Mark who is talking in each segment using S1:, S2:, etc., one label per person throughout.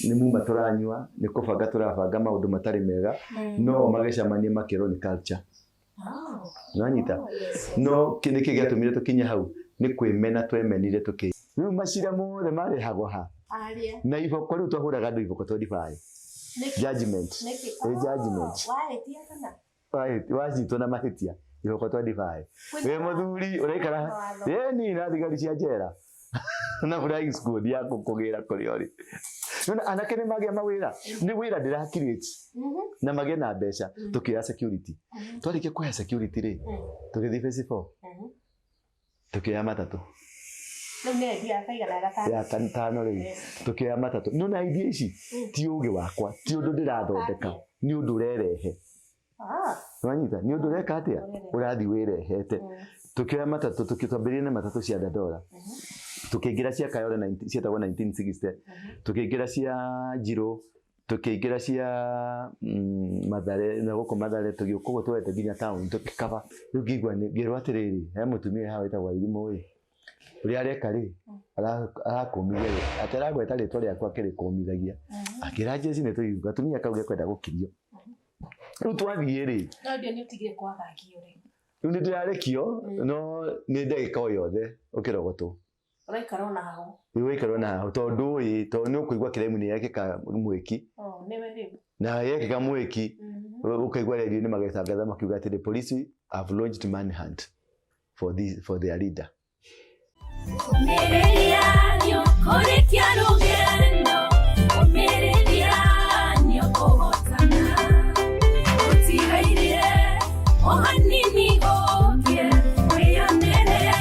S1: Nĩ muma tũranyua, nĩ kũbanga tũrabanga maũndũ matarĩ mega, no magĩcemania makĩrwo nĩ culture. Nĩwanyita? No nĩkĩ gĩatũmire tũkinye hau? Nĩ kwĩmena twemenire tũkĩ. Rĩu macira mothe marehagwo ha? Na iboko rĩu twahũraga andũ iboko 25. Judgment. Ĩ judgment. Wanyitwo na mahĩtia iboko 25. Wĩ mũthuri ũraikara ĩni na thigari cia njera na flying squad ya gũkũgĩra kũrĩa ũrĩ. Nĩwona anake nĩ magĩa mawĩra, nĩ wĩra ndĩra create na magĩe na mbeca, tũkĩoya security. Twarĩkia kuoya security rĩ, tũgĩthiĩ phase 4, tũkĩoya matatũ.
S2: Rĩu nĩ idea ya kaigana gatano.
S1: Ya gatano rĩu tũkĩoya matatũ. Nĩwona idea ici ti ũgĩ wakwa, ti ũndũ ndĩrathondeka, nĩ ũndũ ũrerehe. Nĩwanyita? Nĩ ũndũ ũreka atĩa? Ũrathiĩ wĩrehete. Tũkĩoya matatũ, twambĩrĩrie na matatũ cia Dandora. Tũkĩingĩra cia Kayole cietagwo 1960. Tũkĩingĩra cia Njirũ, tũkĩingĩra cia Mathare, na gũkũ Mathare, tũgĩũka ũguo tũgete nginya town, tũgĩkaba. Rĩu ngĩigua ngĩrwo atĩrĩrĩ, he mũtumia haha wĩtagwo Wairimũ ĩ, ũrĩa areka rĩ, arakũmithia rĩ, atĩ aragweta rĩtwa rĩakwa akĩrĩkũmithagia. Akĩra Jesse nĩ tũigue, gatumia kau gekwenda gũkirio. Rĩu twathiĩ rĩ,
S2: No ndio nĩ ũtigire kwagagio rĩ.
S1: Rĩu nĩ ndĩrarekio, no nĩ ndagĩka o yothe ũkĩrogotwo.
S2: Ũraikara ona hau.
S1: Rĩu ũraikara ona hau tondũ ĩ, tondũ nĩ ũkũigua kĩraimu nĩ yekĩka mwĩki.
S2: Oh, nĩwe rĩu.
S1: Na yekĩka mwĩki, ũkaigua redio-inĩ magĩtangatha makiuga atĩrĩ, police have launched manhunt for this, for their leader.
S3: Ũmĩrĩria nĩũkũrĩkia rũgendo, ũmĩrĩria nĩũkũhotana. Ũtigaire o hanini ũkĩe wĩyonere.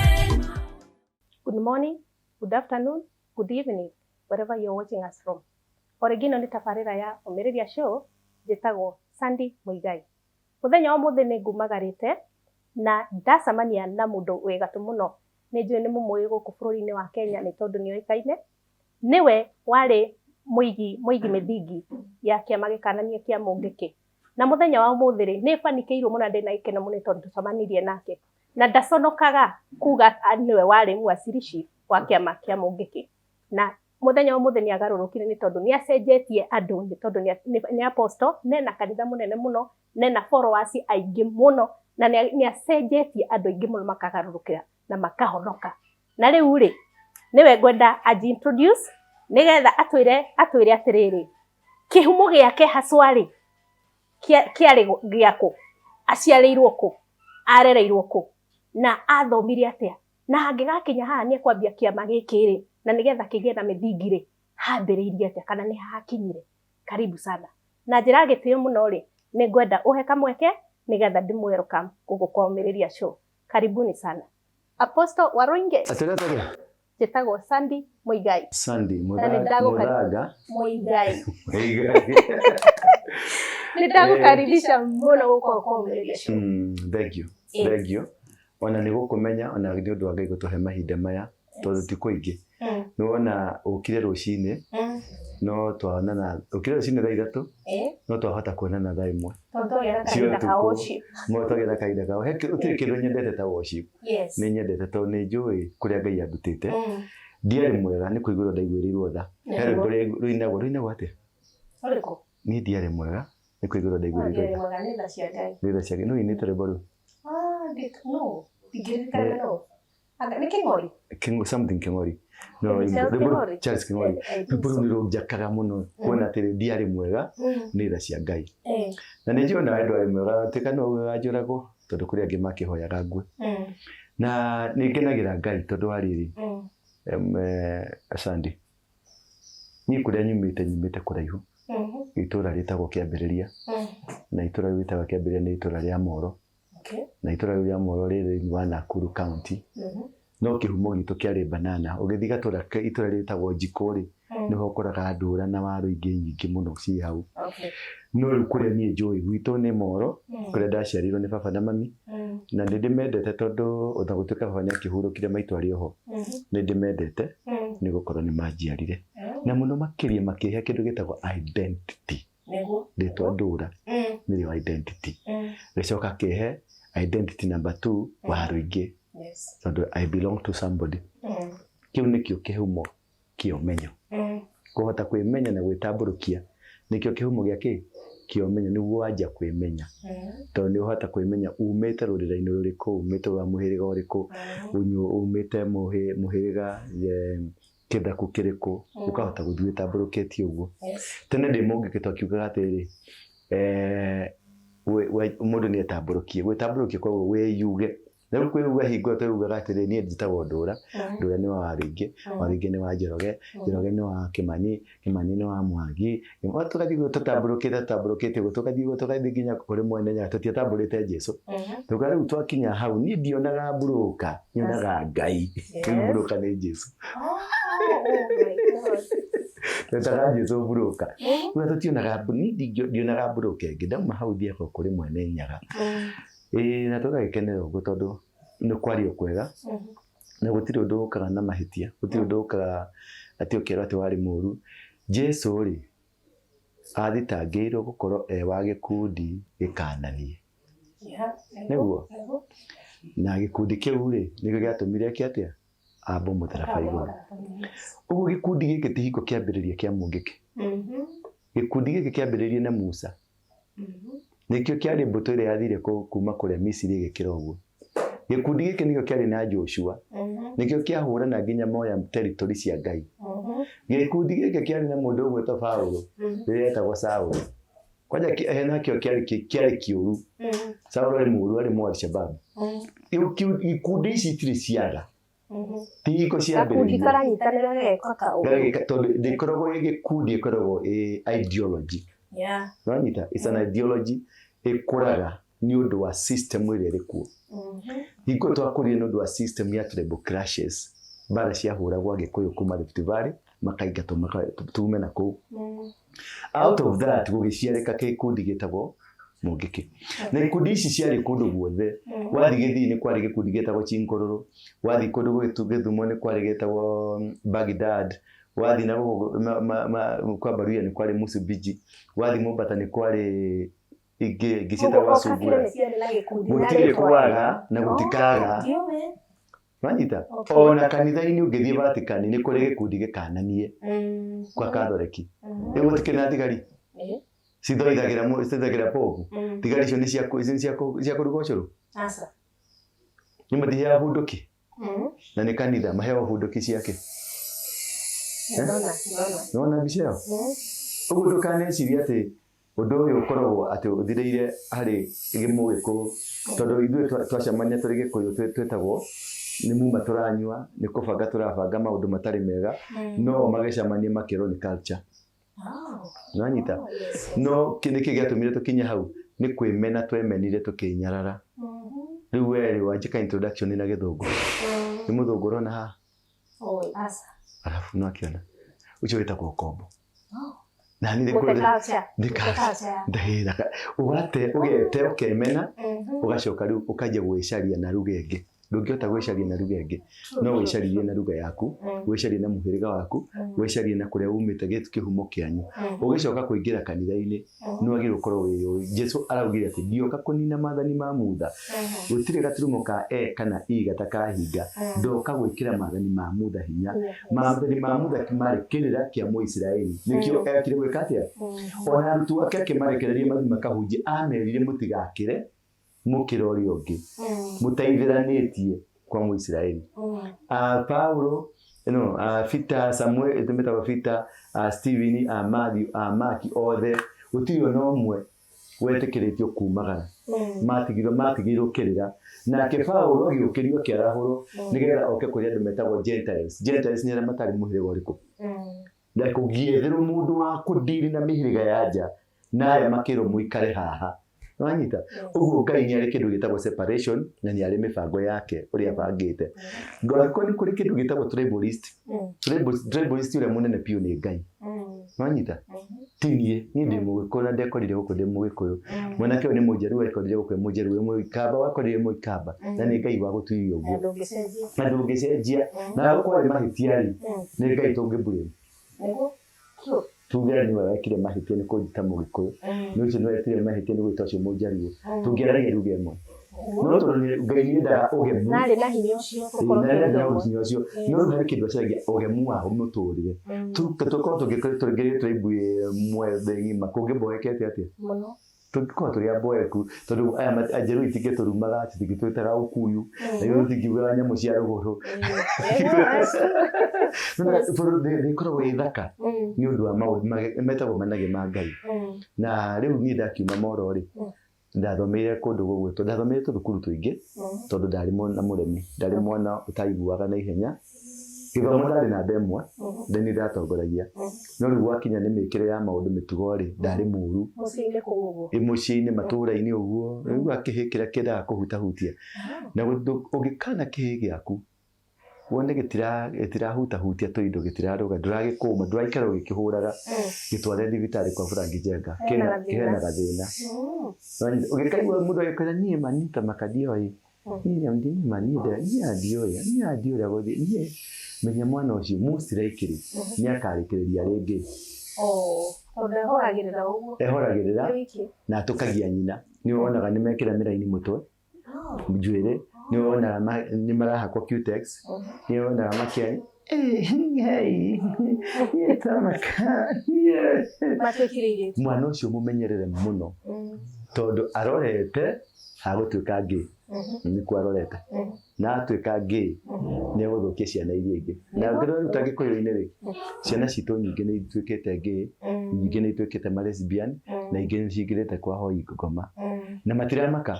S2: Good morning, good afternoon, good evening, wherever you're watching us from. O rĩngĩ ĩno nĩ tabarĩra ya Ũmĩrĩria Show, njĩtagwo Sandy Muigai. Mũthenya wa ũmũthĩ nĩ ngumagarĩte na ndacemania na mũndũ wĩ gatũ mũno. Nĩ njũĩ nĩ mũmũĩ gũkũ bũrũri-inĩ wa Kenya nĩ tondũ nĩ oĩkaine. Nĩwe warĩ mũigi mũigi mĩthingi ya kĩama gĩkananie kĩa Mũngĩkĩ. Na mũthenya wa ũmũthĩ rĩ, nĩ banikĩirwo mũno na ndĩna gĩkeno mũno nĩ tondũ tũcemanirie nake. Na ndaconokaga kuga nĩwe warĩ mwacirici wa kĩama kĩa Mũngĩkĩ. Na mũthenya wa ũmũthĩ nĩ agarũrũkire nĩ tondũ nĩ acenjetie andũ nĩ tondũ nĩ apostle, nena kanitha mũnene mũno, nena followers aingĩ mũno, na nĩ acenjetie andũ aingĩ mũno makagarũrũkĩra na makahonoka. Na rĩu rĩ, nĩwe ngwenda anji introduce nĩgetha atwĩre atwĩre atĩrĩrĩ, kĩhumo gĩake haswa rĩ, kĩarĩ gĩakũ, aciarĩirwo kũ, arereirwo kũ, na athomire atĩa, na angĩgakinya haha nĩ ekwambia kĩama gĩkĩ rĩ, na nĩgetha kĩgĩe na mĩthingi rĩ, hambĩrĩirie atĩa kana nĩ hakinyire. Karibu sana. Na njĩra ya gĩtĩo mũno rĩ, nĩ ngwenda ũhe kamweke nĩgetha ndĩ welcome gũkũ kwa Ũmĩrĩria Show. Karibuni sana. Apostle Waruinge.
S1: Atĩrĩ atĩrĩ.
S2: Njĩtagwo Sandy Muigai.
S1: Sandy Mũthanga.
S2: Muigai.
S1: Muigai.
S2: Nĩ ndagũkaribisha mũno gũkũ kwa Ũmĩrĩria Show.
S1: Thank you. Thank you. Ona nĩ gũkũmenya ona nĩ ũndũ wa Ngai gũtũhe mahinda maya tondũ ti kũingĩ. Nĩ wona ũkire rũcinĩ no twaonana, ũkire rũcinĩ thaa 3 no twahota kuonana thaa 1.
S2: Tondũ twagĩa na kahinda ka worship.
S1: Twagĩa na kahinda ka worship. Gũtirĩ kĩndũ nyendete ta worship. Nĩ nyendete tondũ nĩ njũĩ kũrĩa Ngai andutĩte. Ndiarĩ mwega nĩ kũiguĩrwo ndaiguĩrĩirwo tha. He rwĩmbo rũinagwo, rũinagwo atĩa?
S2: Rũrĩkũ?
S1: Niĩ ndiarĩ mwega nĩ kũiguĩrwo ndaiguĩrĩirwo
S2: tha. Ndiarĩ mwega nĩ tha cia Ngai.
S1: Nĩ tha cia Ngai. Nũ ũinĩte rwĩmbo rũu?
S2: No, ndingĩririkana no. Nĩ Kĩng'ori?
S1: Something Kĩng'ori. No,
S2: Charles Kĩng'ori?
S1: Charles Kĩng'ori. Rwĩmbo rũu nĩ rũnjakaga mũno kuona atĩrĩ ndiarĩ mwega nĩ tha cia Ngai. Na nĩ njũĩ nawe ndwarĩ mwega tuĩka no ũganjũragwo tondũ kũrĩ angĩ makĩhoyaga ngue. Na nĩ ngenagĩra Ngai tondũ wa rĩrĩ, Sandy, niĩ kũrĩa nyumĩte nyumĩte kũraihu. Itũra rĩtagwo Kĩambĩrĩria. Na itũra rĩu rĩtagwo Kĩambĩrĩria nĩ itũra rĩa Moro. Na itũra rĩu rĩa Moro rĩ thĩinĩ wa Nakuru County. No kĩhumo gitũ kĩarĩ banana. Ũgĩthiĩ gatũra itũra rĩtagwo Njikũ rĩ, nĩho ũkoraga ndũra na waru ingĩ nyingĩ mũno ciĩ hau. No rĩu kũrĩa niĩ njũĩ gwitũ nĩ Moro, kũrĩa ndaciarĩirwo nĩ baba na mami. Na nĩ ndĩmendete tondũ ona gũtuĩka baba nĩ akĩhurũkire maitũ arĩ oho, nĩ ndĩmendete nĩ gũkorwo nĩ manjiarire. Na mũno makĩria makĩhe kĩndũ gĩtagwo identity. Rĩtwa ndũra nĩrĩo identity. Gĩcoka kĩhe identity number 2 Waruinge. Tondũ I belong to somebody. Kĩu nĩkĩo kĩhumo kĩa ũmenyo. Kũhota kwĩmenya na gwĩtambũrũkia nĩkĩo kĩhumo gĩa kĩ kĩa ũmenyo, nĩguo wanjia kwĩmenya, tondũ nĩ ũhota kwĩmenya umĩte rũrĩra-inĩ rũrĩkũ, umĩte wa mũhĩrĩga ũrĩkũ, umĩte mũhĩrĩga kĩthaku kĩrĩkũ, ũkahota gũthiĩ wĩtambũrũkĩtie ũguo. Tene ndĩ mũngĩkĩ twakiugaga atĩrĩrĩ, mũndũ nĩ etambũrũkie, gwĩtambũrũkia koguo wĩyuge. Na rĩu kwĩuga hingo ĩyo twaugaga atĩrĩrĩ, niĩ njĩtagwo Ndũra, Ndũra nĩ wa Waruingĩ, Waruingĩ nĩ wa Njoroge, Njoroge nĩ wa Kĩmani, Kĩmani nĩ wa Mwangi, tũgathiĩ ũguo tũtambũrũkĩte tũtambũrũkĩte ũguo, tũgathiĩ ũguo tũgathiĩ nginya kũrĩ mwene Nyaga, tũtiatambũrĩte Jesũ. Tũka rĩu twakinya hau, niĩ ndionaga mburũka, nyonaga Ngai. Rĩu mburũka nĩ Jesũ. Twetaga Jesũ mburũka. Rĩu tũtionaga, niĩ ndionaga mburũka ĩngĩ, ndauma hau thiaga kũrĩ mwene Nyaga. Ĩĩ na tũgagĩkenera ũguo tondũ nĩ kwario kwega na gũtirĩ ũndũ ũkaga na mahĩtia, gũtirĩ ũndũ ũkaga atĩ ũkerwo atĩ warĩ mũru. Jesu rĩ, athitangĩirwo gũkorwo e wa gĩkundi gĩkananie. Nĩguo? Na gĩkundi kĩu rĩ, nĩkĩo gĩatũmire eke atĩa? Ambwo mũtharaba igũrũ. Ũguo gĩkundi gĩkĩ ti hingo kĩambĩrĩria kĩa mũngĩkĩ. Gĩkundi gĩkĩ kĩambĩrĩirie na Musa. Nĩkĩo kĩarĩ mbũtũ ĩrĩa yathire kuma kũrĩa Misiri ĩgĩkĩra ũguo. Gĩkundi gĩkĩ nĩkĩo kĩarĩ na Joshua. Nĩkĩo kĩahũrana nginya moya territory cia Ngai. Gĩkundi gĩkĩ kĩarĩ na mũndũ ũgwĩtwo Paulo, rĩrĩa etagwo Saũlũ. Kwanja nakĩo kĩarĩ kĩũru. Saũlũ arĩ mũũru, arĩ mũ Al-Shabaab. Ikundi ici itirĩ ciaga. Ti hingo
S2: Gakundi
S1: ciambĩrĩirio.
S2: karanyitanĩra gageka kaũndũ.
S1: Gagĩka tondũ ndĩkoragwo ĩ gĩkundi, ĩkoragwo ĩ ideology. Nĩwanyita? It's an ideology ĩkũraga nĩ ũndũ wa system ĩrĩa ĩrĩ kuo. Hingo twakũrire nĩ ũndũ wa system ya tribal clashes, mbara ciahũragwo Agĩkũyũ kuma Rift Valley makaingatwo tume na kũu. Out of that gũgĩciarĩka gĩkundi gĩtagwo Mũngĩkĩ. Na ikundi ici ciarĩ kũndũ guothe. Wathiĩ Gĩthii nĩ kwarĩ gĩkundi gĩtagwo Chinkororo, wathiĩ kũndũ Gĩthumo nĩ kwarĩ gĩtagwo Baghdad, wathiĩ na gũkũ kwa Baruya nĩ kwarĩ Msumbiji, wathiĩ Mombasa nĩ kwarĩ ingĩ ingĩ ciĩtagwo
S2: Ũguo o kabira
S1: Asungura.
S2: nĩ ciarĩ na gĩkundi na
S1: Gũtirĩ
S2: rĩtwa.
S1: kwaga na gũtikaga.
S2: Ndiũĩ.
S1: Wanyita?
S2: Okay.
S1: Ona kanitha-inĩ ũngĩthiĩ Vatican nĩ kũrĩ gĩkundi gĩkananie kwa Katholeki. Rĩu gũtikĩrĩ na thigari cithoithagĩra cithoithagĩra popu. Thigari icio nĩ cia nĩ cia cia kũruga ũcũrũ.
S2: Aca.
S1: Nĩ matiheagwo bunduki na nĩ kanitha maheagwo bunduki ciake.
S2: Ndona, ndona.
S1: Nĩwona mbica ĩyo? Ũguo ndũkanecirie atĩ ũndũ ũyũ ũkoragwo atĩ ũthirĩire harĩ Mũgĩkũyũ, tondũ ithuĩ twacemania tũrĩ Gĩkũyũ twĩtagwo nĩ muma tũranyua, nĩ kũbanga tũrabanga maũndũ matarĩ mega, no o magĩcemania makerwo nĩ culture. Nĩwanyita? No nĩkĩ gĩatũmire tũkinye hau? Nĩ kwĩmena twemenire tũkĩnyarara. Rĩu we rĩ, wanjĩka introduction na Gĩthũngũ. Nĩ mũthũngũ ũrona haha? Alafu nĩwakĩona? Ũcio wĩtagwo ũkombo. Na niĩ
S2: Gũte culture.
S1: nĩ
S2: Gũte culture.
S1: ndahĩraga ũgate ũgete ũkemena ũgacoka rĩu ũkanjia gwĩcaria na ruga ĩngĩ. Ndũngĩhota gwĩcaria na ruga ĩngĩ, no wĩcaririe na ruga yaku, wĩcarie na mũhĩrĩga waku, wĩcarie na kũrĩa umĩte kĩhumo kĩanyu. Ũgĩcoka kũingĩra kanitha-inĩ nĩ wagĩrĩirwo gũkorwo wĩyũĩ. Jesu araugire atĩ ndioka kũnina maathani ma Mutha, gũtirĩ gaturumo ka e kana i gatakahinga, ndoka gwĩkĩra maathani ma Mutha hinya. Maathani ma Mutha marĩ kĩrĩra kĩa Mũisiraeli, nĩkĩo ekire gwĩka atĩa? Ona arutwo ake akĩmarekereria mathiĩ makahunjie, amerire mũtigakĩre mũkĩra ũrĩa ũngĩ, mũteithĩranĩtie kwa Mũisiraeli. Paulo, no, Peter, Samuel, metagwo Peter, Stephen, Matthew, Mark, othe gũtirĩ ona ũmwe wetĩkĩrĩtio kumagara. Matigirwo matigĩirwo kĩrĩra. Nake Paulo agĩũkĩrio akĩarahũrwo nĩgetha oke kũrĩ andũ metagwo Gentiles. Gentiles nĩ arĩa matarĩ mũhĩrĩga ũrĩkũ. Na kũngĩetherwo mũndũ wa kũndiri na mĩhĩrĩga ya nja na aya makĩrwo mũikare haha. Nĩwanyita? Ũguo Ngai nĩ arĩ kĩndũ gĩtagwo separation na nĩ arĩ mĩbango yake ũrĩa abangĩte. Angĩkorwo nĩ kũrĩ kĩndũ gĩtagwo tribalist, tribalist ũrĩa mũnene biũ nĩ Ngai. Nĩwanyita? Ti niĩ, niĩ ndĩ Mũgĩkũyũ na ndekorire gũkũ ndĩ Mũgĩkũyũ. Mwanake ũyũ nĩ Mũnjaruo ekorire gũkũ e Mũnjaruo, Mũikamba wakorire Mũikamba. Na nĩ Ngai wagũtuire ũguo. Na ndũngĩcenjia. Na kwarĩ mahĩtia rĩ, nĩ Ngai tũngĩ blame. Tuge nĩwe wekire mahĩtia nĩ kũnjĩta Mũgĩkũyũ, nĩ ũcio nĩwe wekire mahĩtia nĩ gwĩta ũcio Mũnjaruo. Tũngĩaragia lugha ĩmwe. No tondũ Ngai nĩendaga ũgemu.
S2: Narĩ na hinya ũcio gũkorwo
S1: na nĩendaga
S2: kĩndũ
S1: hinya ũcio. No harĩ kĩndũ acaragia ũgemu wa mũtũrĩre. Tũkorwo tũngĩrĩ tũrĩ muoyo thĩ ng'ima kũngĩmboekete atĩa?
S2: Mũno.
S1: Tũngĩkorwo tũrĩ amboeku tondũ aya njeru itingĩtũrumaga, citingĩtwĩtaga ũkuyu, na ithuĩ tũtingiugaga nyamũ cia rũgũrũ. Thĩ ĩkoragwo ĩ thaka nĩ ũndũ wa maũndũ metagwo managĩ ma Ngai. Na rĩu niĩ ndakiuma Moro rĩ, ndathomeire kũndũ gũgwĩtwo, ndathomeire tũthukuru tũingĩ tondũ ndarĩ mwana mũremi, ndarĩ mwana ũtaiguaga na ihenya. Gĩthomo ndarĩ namba ĩmwe, nĩ niĩ ndatongoragia. No rĩu gwakinya nĩ mĩkĩre ya maũndũ mĩtugo rĩ, ndarĩ mũru.
S2: Mũciĩ-inĩ kũu ũguo?
S1: Ĩ mũciĩ-inĩ matũra-inĩ ũguo, rĩu kĩhĩĩ kĩrĩa kĩendaga kũhutahutia. Na ũngĩkana kĩhĩĩ gĩaku, wone gĩtirahutahutia tũindo, gĩtirarũga, ndũragĩkũma, ndũraikara ũgĩkĩhũraga, gĩtware thibitarĩ kwa Frank Njenga, hena gathĩna. Ũngĩkaigua mũndũ agĩkwĩra niĩ ma niĩ ta makandioĩ, niĩ ma niĩ ndiũĩ, niĩ ndiũĩ ũrĩa gũthiĩ, niĩ menya mwana ũcio most likely nĩ akarĩkĩrĩria rĩngĩ.
S2: Tondũ ehoragĩrĩra ũguo.
S1: Ehoragĩrĩra na atũkagia nyina. Nĩ wonaga nĩ mekĩra mĩraini mũtwe, njuĩrĩ, nĩ wonaga nĩ marahakwo cutex, nĩ wonaga makĩaria mwana ũcio mũmenyerere mũno tondũ arorete hagũtuĩka ngĩ nĩkuo arorete na atuĩka ngĩ nĩ egũthũkia ciana iria ingĩ na ũngĩrora ta gĩkũyũ-inĩ rĩ ciana citũ nyingĩ nĩ ituĩkĩte ngĩ nyingĩ nĩ ituĩkĩte ma lesbian na ingĩ nĩ cingĩrĩte kwa hoi ngoma na matiramaka.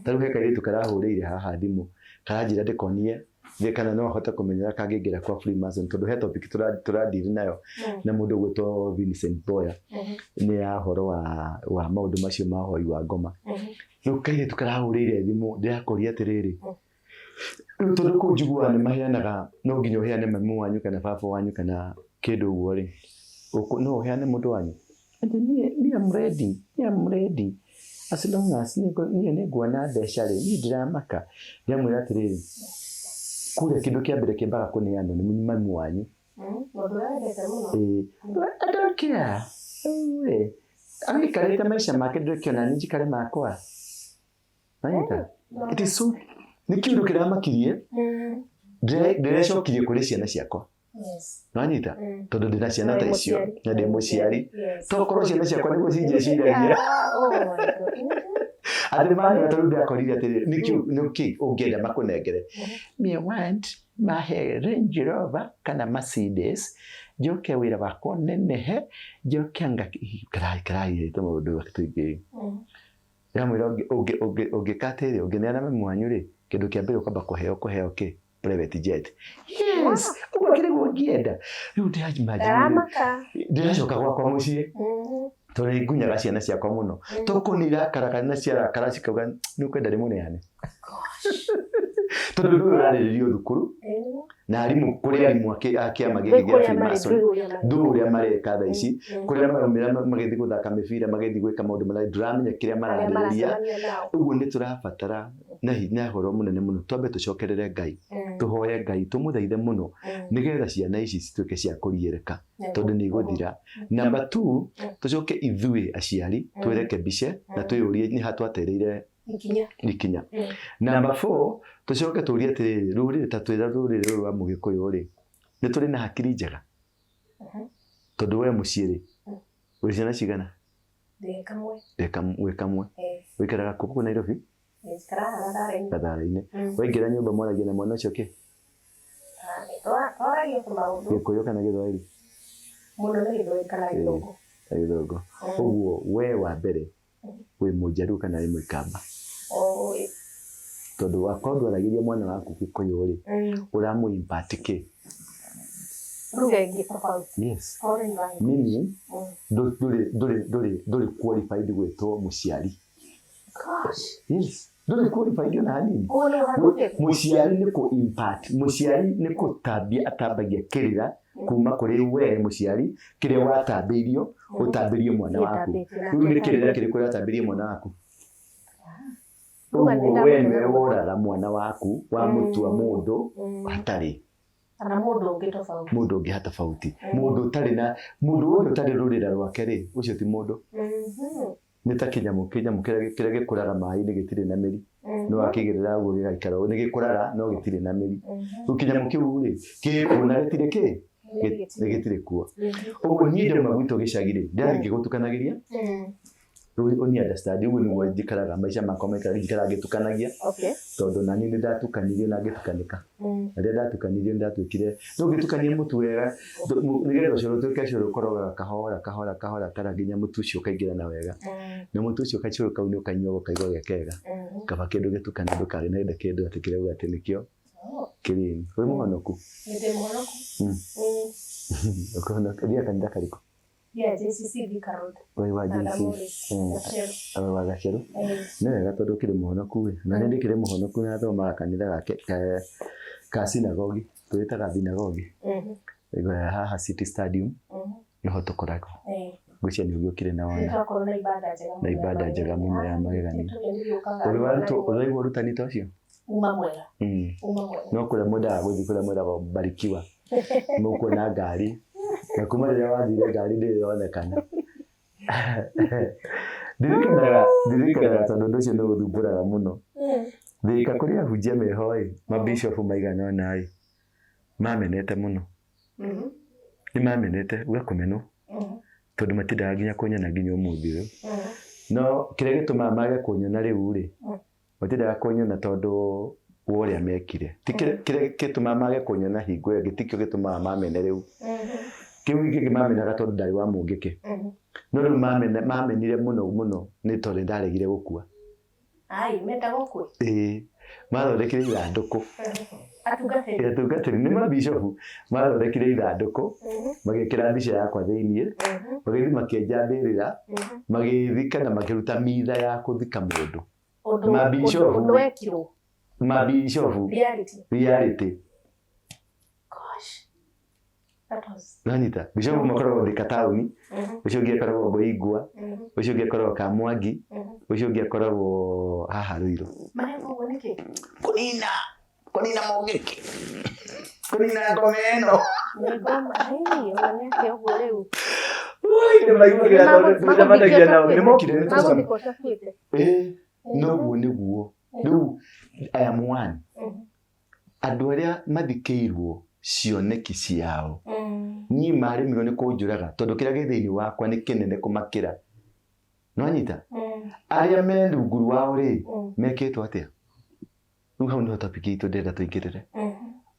S1: Ta rĩu he kairĩtu karahũrĩire haha thimũ karanjĩra ndĩkonie thĩ kana no ahote kũmenya ũrĩa kangĩingĩra kwa Freemason tondũ he topic tũradiri nayo na mũndũ ũgwĩtwo Vincent Boya nĩ ya ũhoro wa maũndũ macio ma ũhoi wa ngoma. Rĩu kairĩtu karahũrĩire thimũ ndĩrakoria atĩrĩrĩ, rĩu tondũ kũu njiguaga nĩ maheanaga no nginya ũheane mami wanyu kana baba wanyu kana kĩndũ ũguo rĩ, no ũheane mũndũ wanyu? Atĩ niĩ I'm ready, niĩ I'm ready as long as niĩ nĩ nguona mbeca rĩ, niĩ ndiramaka. Ndĩramwĩra atĩrĩrĩ, kũrĩa kĩndũ kĩa mbere kĩambaga kũneanwo nĩ mami wanyu.
S2: Mũndũ ũrĩa wendete mũno.
S1: Ĩĩ, I don't care. Rĩu-rĩ, agĩikarĩte maica make ndũkĩona niĩ njikare makwa. Wanyita? It is so, nĩ kĩũndũ kĩramakirie, ndĩrecokirie kũrĩ ciana ciakwa. Wanyita? Tondũ ndĩna ciana ta icio na ndĩ mũciari. Tokorwo ciana ciakwa nĩguo cinjĩciragia. Atĩ manyona ta rĩu ndĩrakorire atĩrĩrĩ, nĩkĩ ũngĩenda makũnengere? Me want mahe Range Rover kana Mercedes, njoke wĩra wakwa ũnenehe, njoke anga karairĩte maũndũ tũingĩ. Ndĩramwĩra ũngĩka atĩrĩ, ũngĩneana mami wanyu rĩ, kĩndũ kĩa mbere ũkwamba kũheo kũheo kĩ? Private jet. Yes, ũguo akĩrĩ guo ngĩenda. Rĩu ndĩracoka gwakwa mũciĩ. Tondũ nĩ ngunyaga ciana ciakwa mũno. Toko nĩ irakaraga na ciarakara cikauga nĩ ũkwenda ndĩmũneane. Tondũ ũndũ ũyũ ũrarĩrĩrio thukuru na arimũ kũrĩ arimũ a kĩama gĩkĩ gĩa Freemason ndũĩ ũrĩa mareka thaa ici kũrĩa maraumĩra magĩthiĩ gũthaka mĩbira magĩthiĩ gwĩka maũndũ marĩa ndũramenya kĩrĩa mararĩrĩria. Ũguo nĩ tũrabatara na ũhoro mũnene mũno twambe tũcokerere Ngai tũhoye Ngai tũmũthaithe mũno nĩgetha ciana ici cituĩke cia kũriĩrĩka tondũ nĩ igũthira. Number 2 tũcoke ithuĩ aciari twĩrekebishe na twĩyũrie nĩ ha twatereire ikinya. Number 4 tũcoke tũrie atĩrĩrĩ, rũrĩrĩ ta twĩra rũrĩrĩ rũrũ rwa mũgĩkũyũ rĩ, nĩ tũrĩ na hakiri njega? Tondũ we mũciĩ rĩ, wĩ ciana cigana? Wĩ kamwe. Wĩikaraga kũ kũu Nairobi? Gathara-inĩ. Waingĩra nyũmba mwaragia na mwana ũcio kĩ? Gĩkũyũ kana Gĩthwaĩri?
S2: Mũno nĩ Gĩthwaĩri kana Gĩthũngũ.
S1: Gĩthũngũ. Ũguo we wa mbere wĩ Mũnjaruo kana wĩ Mũikamba? Tondũ wakorwo ndwaragĩria mwana waku Gĩkũyũ rĩ, ũramũ impart kĩ?
S2: Lugha ĩngĩ tofauti.
S1: Yes. Meaning ndũrĩ qualified gwĩtwo mũciari. Yes. Ndũrĩ qualified ona hanini. Mũciari nĩ kũ impart, mũciari nĩ kũtambia atambagia kĩrĩra kuma kũrĩ we mũciari kĩrĩa watambĩirio ũtambĩrie mwana waku. Rĩu nĩ kĩrĩra kĩrĩkũ ũratambĩria mwana waku? Ũguo we nĩwe woraga mwana waku wamũtua mũndũ hatarĩ.
S2: Kana mũndũ ũngĩ tofauti.
S1: Mũndũ ũngĩ tofauti. Mũndũ ũtarĩ na mũndũ wothe ũtarĩ rũrĩra rwake rĩ, ũcio ti mũndũ. Nĩ ta kĩnyamũ kĩnyamũ kĩrĩa gĩkũraga maĩ-inĩ gĩtirĩ na mĩri. No wakĩigĩrĩra ũguo gĩgaikara ũguo, nĩ gĩkũraga no gĩtirĩ na mĩri. Rĩu kĩnyamũ kĩu rĩ, kĩkuo na gĩtirĩ kĩ? Nĩ gĩtirĩ kuo. Ũguo niĩ ndauma gwitũ gĩcagi rĩ, ndĩrathiĩ ngĩgũtukanagĩria. Rĩu ũni understand, ũguo nĩguo njikaraga maica makwa maikaraga, njikaraga ngĩtukanagia. Tondũ naniĩ nĩ ndatukanirio na ngĩtukanĩka. Na rĩrĩa ndatukanirio nĩ ndatuĩkire, rĩu ũngĩtukania mũtu wega, nĩgetha ũcũrũ ũtuĩke ũcũrũ ũkorogaga kahora kahora kahora kahora nginya mũtu ũcio ũkaingĩrana wega. Na mũtu ũcio gacũrũ kau nĩ ũkanyuaga ũkaigua ge kega. Kaba kĩndũ gĩtukanu ndũkarĩe na kĩndũ atĩ kĩrauga atĩ nĩkĩo kĩrĩni. Wĩ mũhonoku?
S2: Ndĩ mũhonoku.
S1: Ũkĩhonoka, ũthiaga kanitha karĩkũ?
S2: Yeah, JCC Thika Road.
S1: Wĩ wa
S2: Na
S1: JCC?
S2: Ndamũrĩ. Gacheru.
S1: Wĩ wa Gacheru? Nĩ wega tondũ ũkĩrĩ mũhonoku ĩ. Na nĩ ndĩkĩrĩ mũhonoku na thomaga kanitha gake ka sinagogi, twĩtaga thinagogi. Haha City Stadium nĩho tũkoragwo. Ngwĩciria nĩ ũgĩũkire na wona.
S2: Twakorwo na ibada njega mũno.
S1: Na ibada njega mũno ya magegania. Ũrĩ warutwo, ũraigua ũrutani ta ũcio?
S2: Uma mwega. Uma mwega.
S1: No kũrĩa mwendaga gũthiĩ kũrĩa mwĩragwo barikiwa. Mũkuona ngari. Na kuma rĩrĩa wathire ngari ndĩrĩ yonekana. Ndirikanaga, ndirikanaga tondũ ũndũ ũcio nĩ ũthumbũraga mũno. Thika kũrĩ ahunjia meho ĩ, mabishopu maigana ũna ĩ, mamenete mũno. Nĩ mamenete, uga kũmenwo. Tondũ matindaga nginya kũnyona nginya ũmũthĩ ũyũ. No kĩrĩa gĩtũmaga mage kũnyona rĩu rĩ, matindaga kũnyona tondũ wa ũrĩa mekire. Ti kĩrĩa gĩtũmaga mage kũnyona hingo ĩyo ĩngĩ tikĩo gĩtũmaga mamene rĩu. Kĩu gĩngĩ mamenaga tondũ ndarĩ wa mũngĩkĩ. No rĩu mamenire mũno mũno nĩ tondũ nĩndaregire gũkua.
S2: Ai, mendaga ũkue?
S1: Ĩĩ, mathondekire ithandũkũ.
S2: Atungatĩri?
S1: Atungatĩri, nĩ mabishopu. Mathondekire ithandũkũ, magĩkĩra mbica yakwa thĩiniĩ, magĩthiĩ makĩenja mbĩrĩra, magĩthika na makĩruta mitha ya kũthika mũndũ. Mabishopu.
S2: Ũndũ wekirwo?
S1: Mabishopu.
S2: Reality.
S1: Reality.
S2: Gosh. That was...
S1: Nanyita, bishopu makoragwo Thika taũni, ũcio ũngĩ akoragwo Ngoingwa, ũcio ũngĩ akoragwo Kamwangi, ũcio ũngĩ akoragwo haha Ruiru.
S2: Mareka ũguo nĩkĩ?
S1: Kũnina, kũnina mũngĩkĩ, kũnina ngoma ĩno.
S2: Nĩ ngoma, hei, ona nĩ atĩa ũguo rĩu?
S1: Oi, nĩ maiguagĩra tondũ tũcemanagia nao, nĩ mokire nĩ tũcemanagia.
S2: Magũthikwo ũtakuĩte.
S1: Ĩĩ, noguo nĩguo. Rĩu, I am one. Andũ arĩa mathikĩirwo cioneki ciao, niĩ maremirwo nĩ kũnjũraga tondũ kĩrĩa gĩ thĩinĩ wakwa nĩ kĩnene kũmakĩra. Nĩwanyita? Arĩa me rungu rwao rĩ, mekĩtwo atĩa? Rĩu hau nĩho topic itũ ndĩrenda tũingĩrĩre.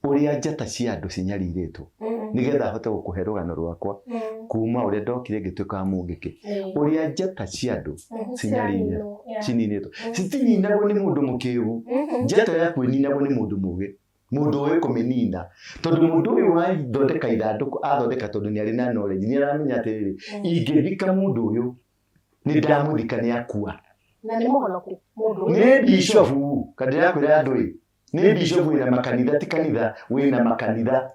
S1: Ũrĩa njata cia andũ cinyarirĩtwo. Nĩgetha hote gũkũhe rũgano rwakwa kuma ũrĩa ndokire ngĩtuĩka wa mũngĩkĩ. Ũrĩa njata cia andũ cinyarirĩtwo, cininĩtwo. Citininagwo nĩ mũndũ mũkĩgu. Njata yaku ĩninagwo nĩ mũndũ mũgĩ. Mũndũ ũĩ kũmĩnina. Tondũ mũndũ ũyũ wathondeka ithandũkũ, athondeka tondũ nĩ arĩ na knowledge, nĩ aramenya atĩrĩrĩ, ingĩthika mũndũ ũyũ, nĩ ndamũthika nĩ akua.
S2: Na nĩ mũhonoku mũndũ ũyũ.
S1: Nĩ bishopu, kana ndĩrakwĩra andũ ĩ, nĩ bishopu wĩna makanitha, ti kanitha, wĩna makanitha.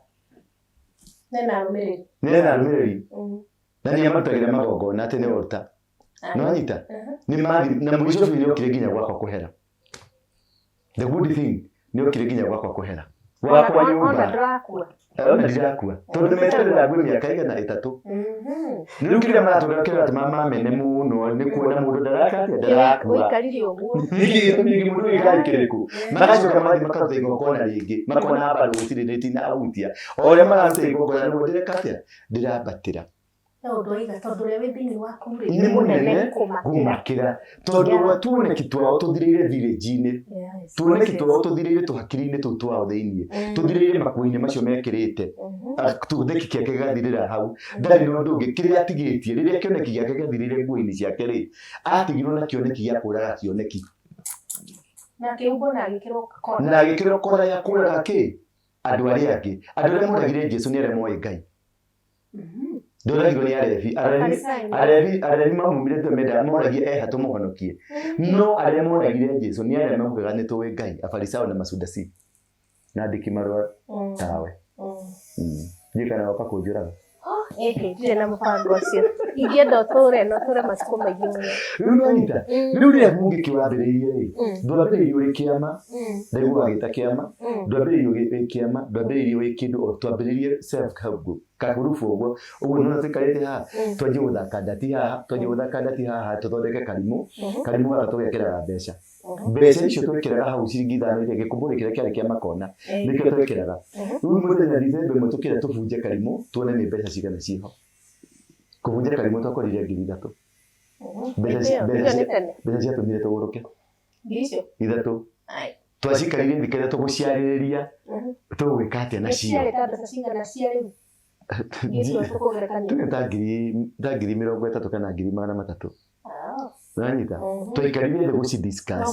S2: Nena arũmĩrĩri.
S1: Nena arũmĩrĩri. Na nĩ amarutagĩra magongona atĩ nĩ altar. Nĩwanyita? Nĩ mathi, na bishopu nĩ okire nginya gwakwa kũhera. The good thing, nĩ okire nginya gwakwa kũhera. Gwakwa
S2: Ona
S1: nyũmba.
S2: ndũrakua.
S1: Ona ndirakua. Tondũ nĩ meterera ngue mĩaka igana ĩtatũ. Rĩu kĩrĩa maratũra kĩrĩa ratũma mamene mũno nĩ kuona mũndũ ndaraka atĩa ndarakua.
S2: Ũikarire ũguo.
S1: Nĩkĩ gĩtũmi kĩngĩ mũndũ gĩkari kĩrĩkũ? Magacoka mathiĩ makaruta igongona rĩngĩ, makona mbaru gũtirĩ nĩ tinahutia. O ũrĩa mararuta igongona nĩguo ndĩreka atĩa? Ndĩrambatĩra.
S2: No ũndũ waiga tondũ ũrĩa wĩ thĩinĩ waku rĩ,
S1: Nĩ mũnene
S2: kũmakĩra.
S1: kũmakĩra. Tondũ tuoneki twao tũthirĩire village-inĩ. Tuoneki twao tũthirĩire tũhakiri-inĩ tũu twao thĩinĩ. Tũthirĩire makuo-inĩ macio mekĩrĩte. Kĩoneki gĩake gĩgathirĩra hau. Ndarĩ na ũndũ ũngĩ. Kĩrĩa atigĩtie, rĩrĩa kĩoneki gĩake gĩathirĩire nguo-inĩ ciake rĩ, atigirwo na kĩoneki gĩa kũraga kĩoneki.
S2: Na akĩhumbwo na agĩkĩrwo kora.
S1: Na agĩkĩrwo kora ya kũraga kĩ? Andũ arĩa angĩ. Andũ arĩa moragire Jesu nĩ arĩa moĩ Ngai. Ndoragirwo nĩ arebi. Arebi, arebi mamumire tu menda moragie eha tũmũhonokie. No arĩa moragire Jesu nĩ arĩa maugaga nĩ tũĩ Ngai, Afarisayo na Masudasi. Na andĩki marũa tawe. Ndiũĩ kana woka kũnjũraga.
S2: Ĩhĩ, ndirĩ na mũbango ũcio. Ingĩenda ũtũre, no ũtũre matukũ maingĩ mũno.
S1: Rĩu nĩwanyita? Rĩu rĩrĩa mũngĩkĩ wambĩrĩirie rĩ, ndwambĩrĩirie ũrĩ kĩama, ndaigua wagĩta kĩama, ndwambĩrĩirie wĩ kĩama, ndwambĩrĩirie wĩ kĩndũ, o twambĩrĩirie self help group. Kagurubu ũguo ũguo nĩwona tũikarĩte haha twanjie gũthaka ndati haha twanjie gũthaka ndati haha tũthondeke karimũ karimũ gaka tũgekĩraga mbeca mbeca icio twekĩraga hau ciringi ithano iria gĩkũmbũrĩ kĩrĩa kĩarĩ kĩa makona nĩkĩo twekĩraga rĩu mũthenya Dithemba ĩmwe tũkĩra tũbunje karimũ tuone nĩ mbeca cigana ciĩho kũbunja karimũ twakorire 3,000 mbeca ciatũmire tũgũrũke ithatũ twacikarire thikũ ĩrĩa tũgũciarĩrĩria tũgwĩka atĩa nacio tuge ta 30,000 kana 300,000 nanyita twaikarire thĩ gũci discuss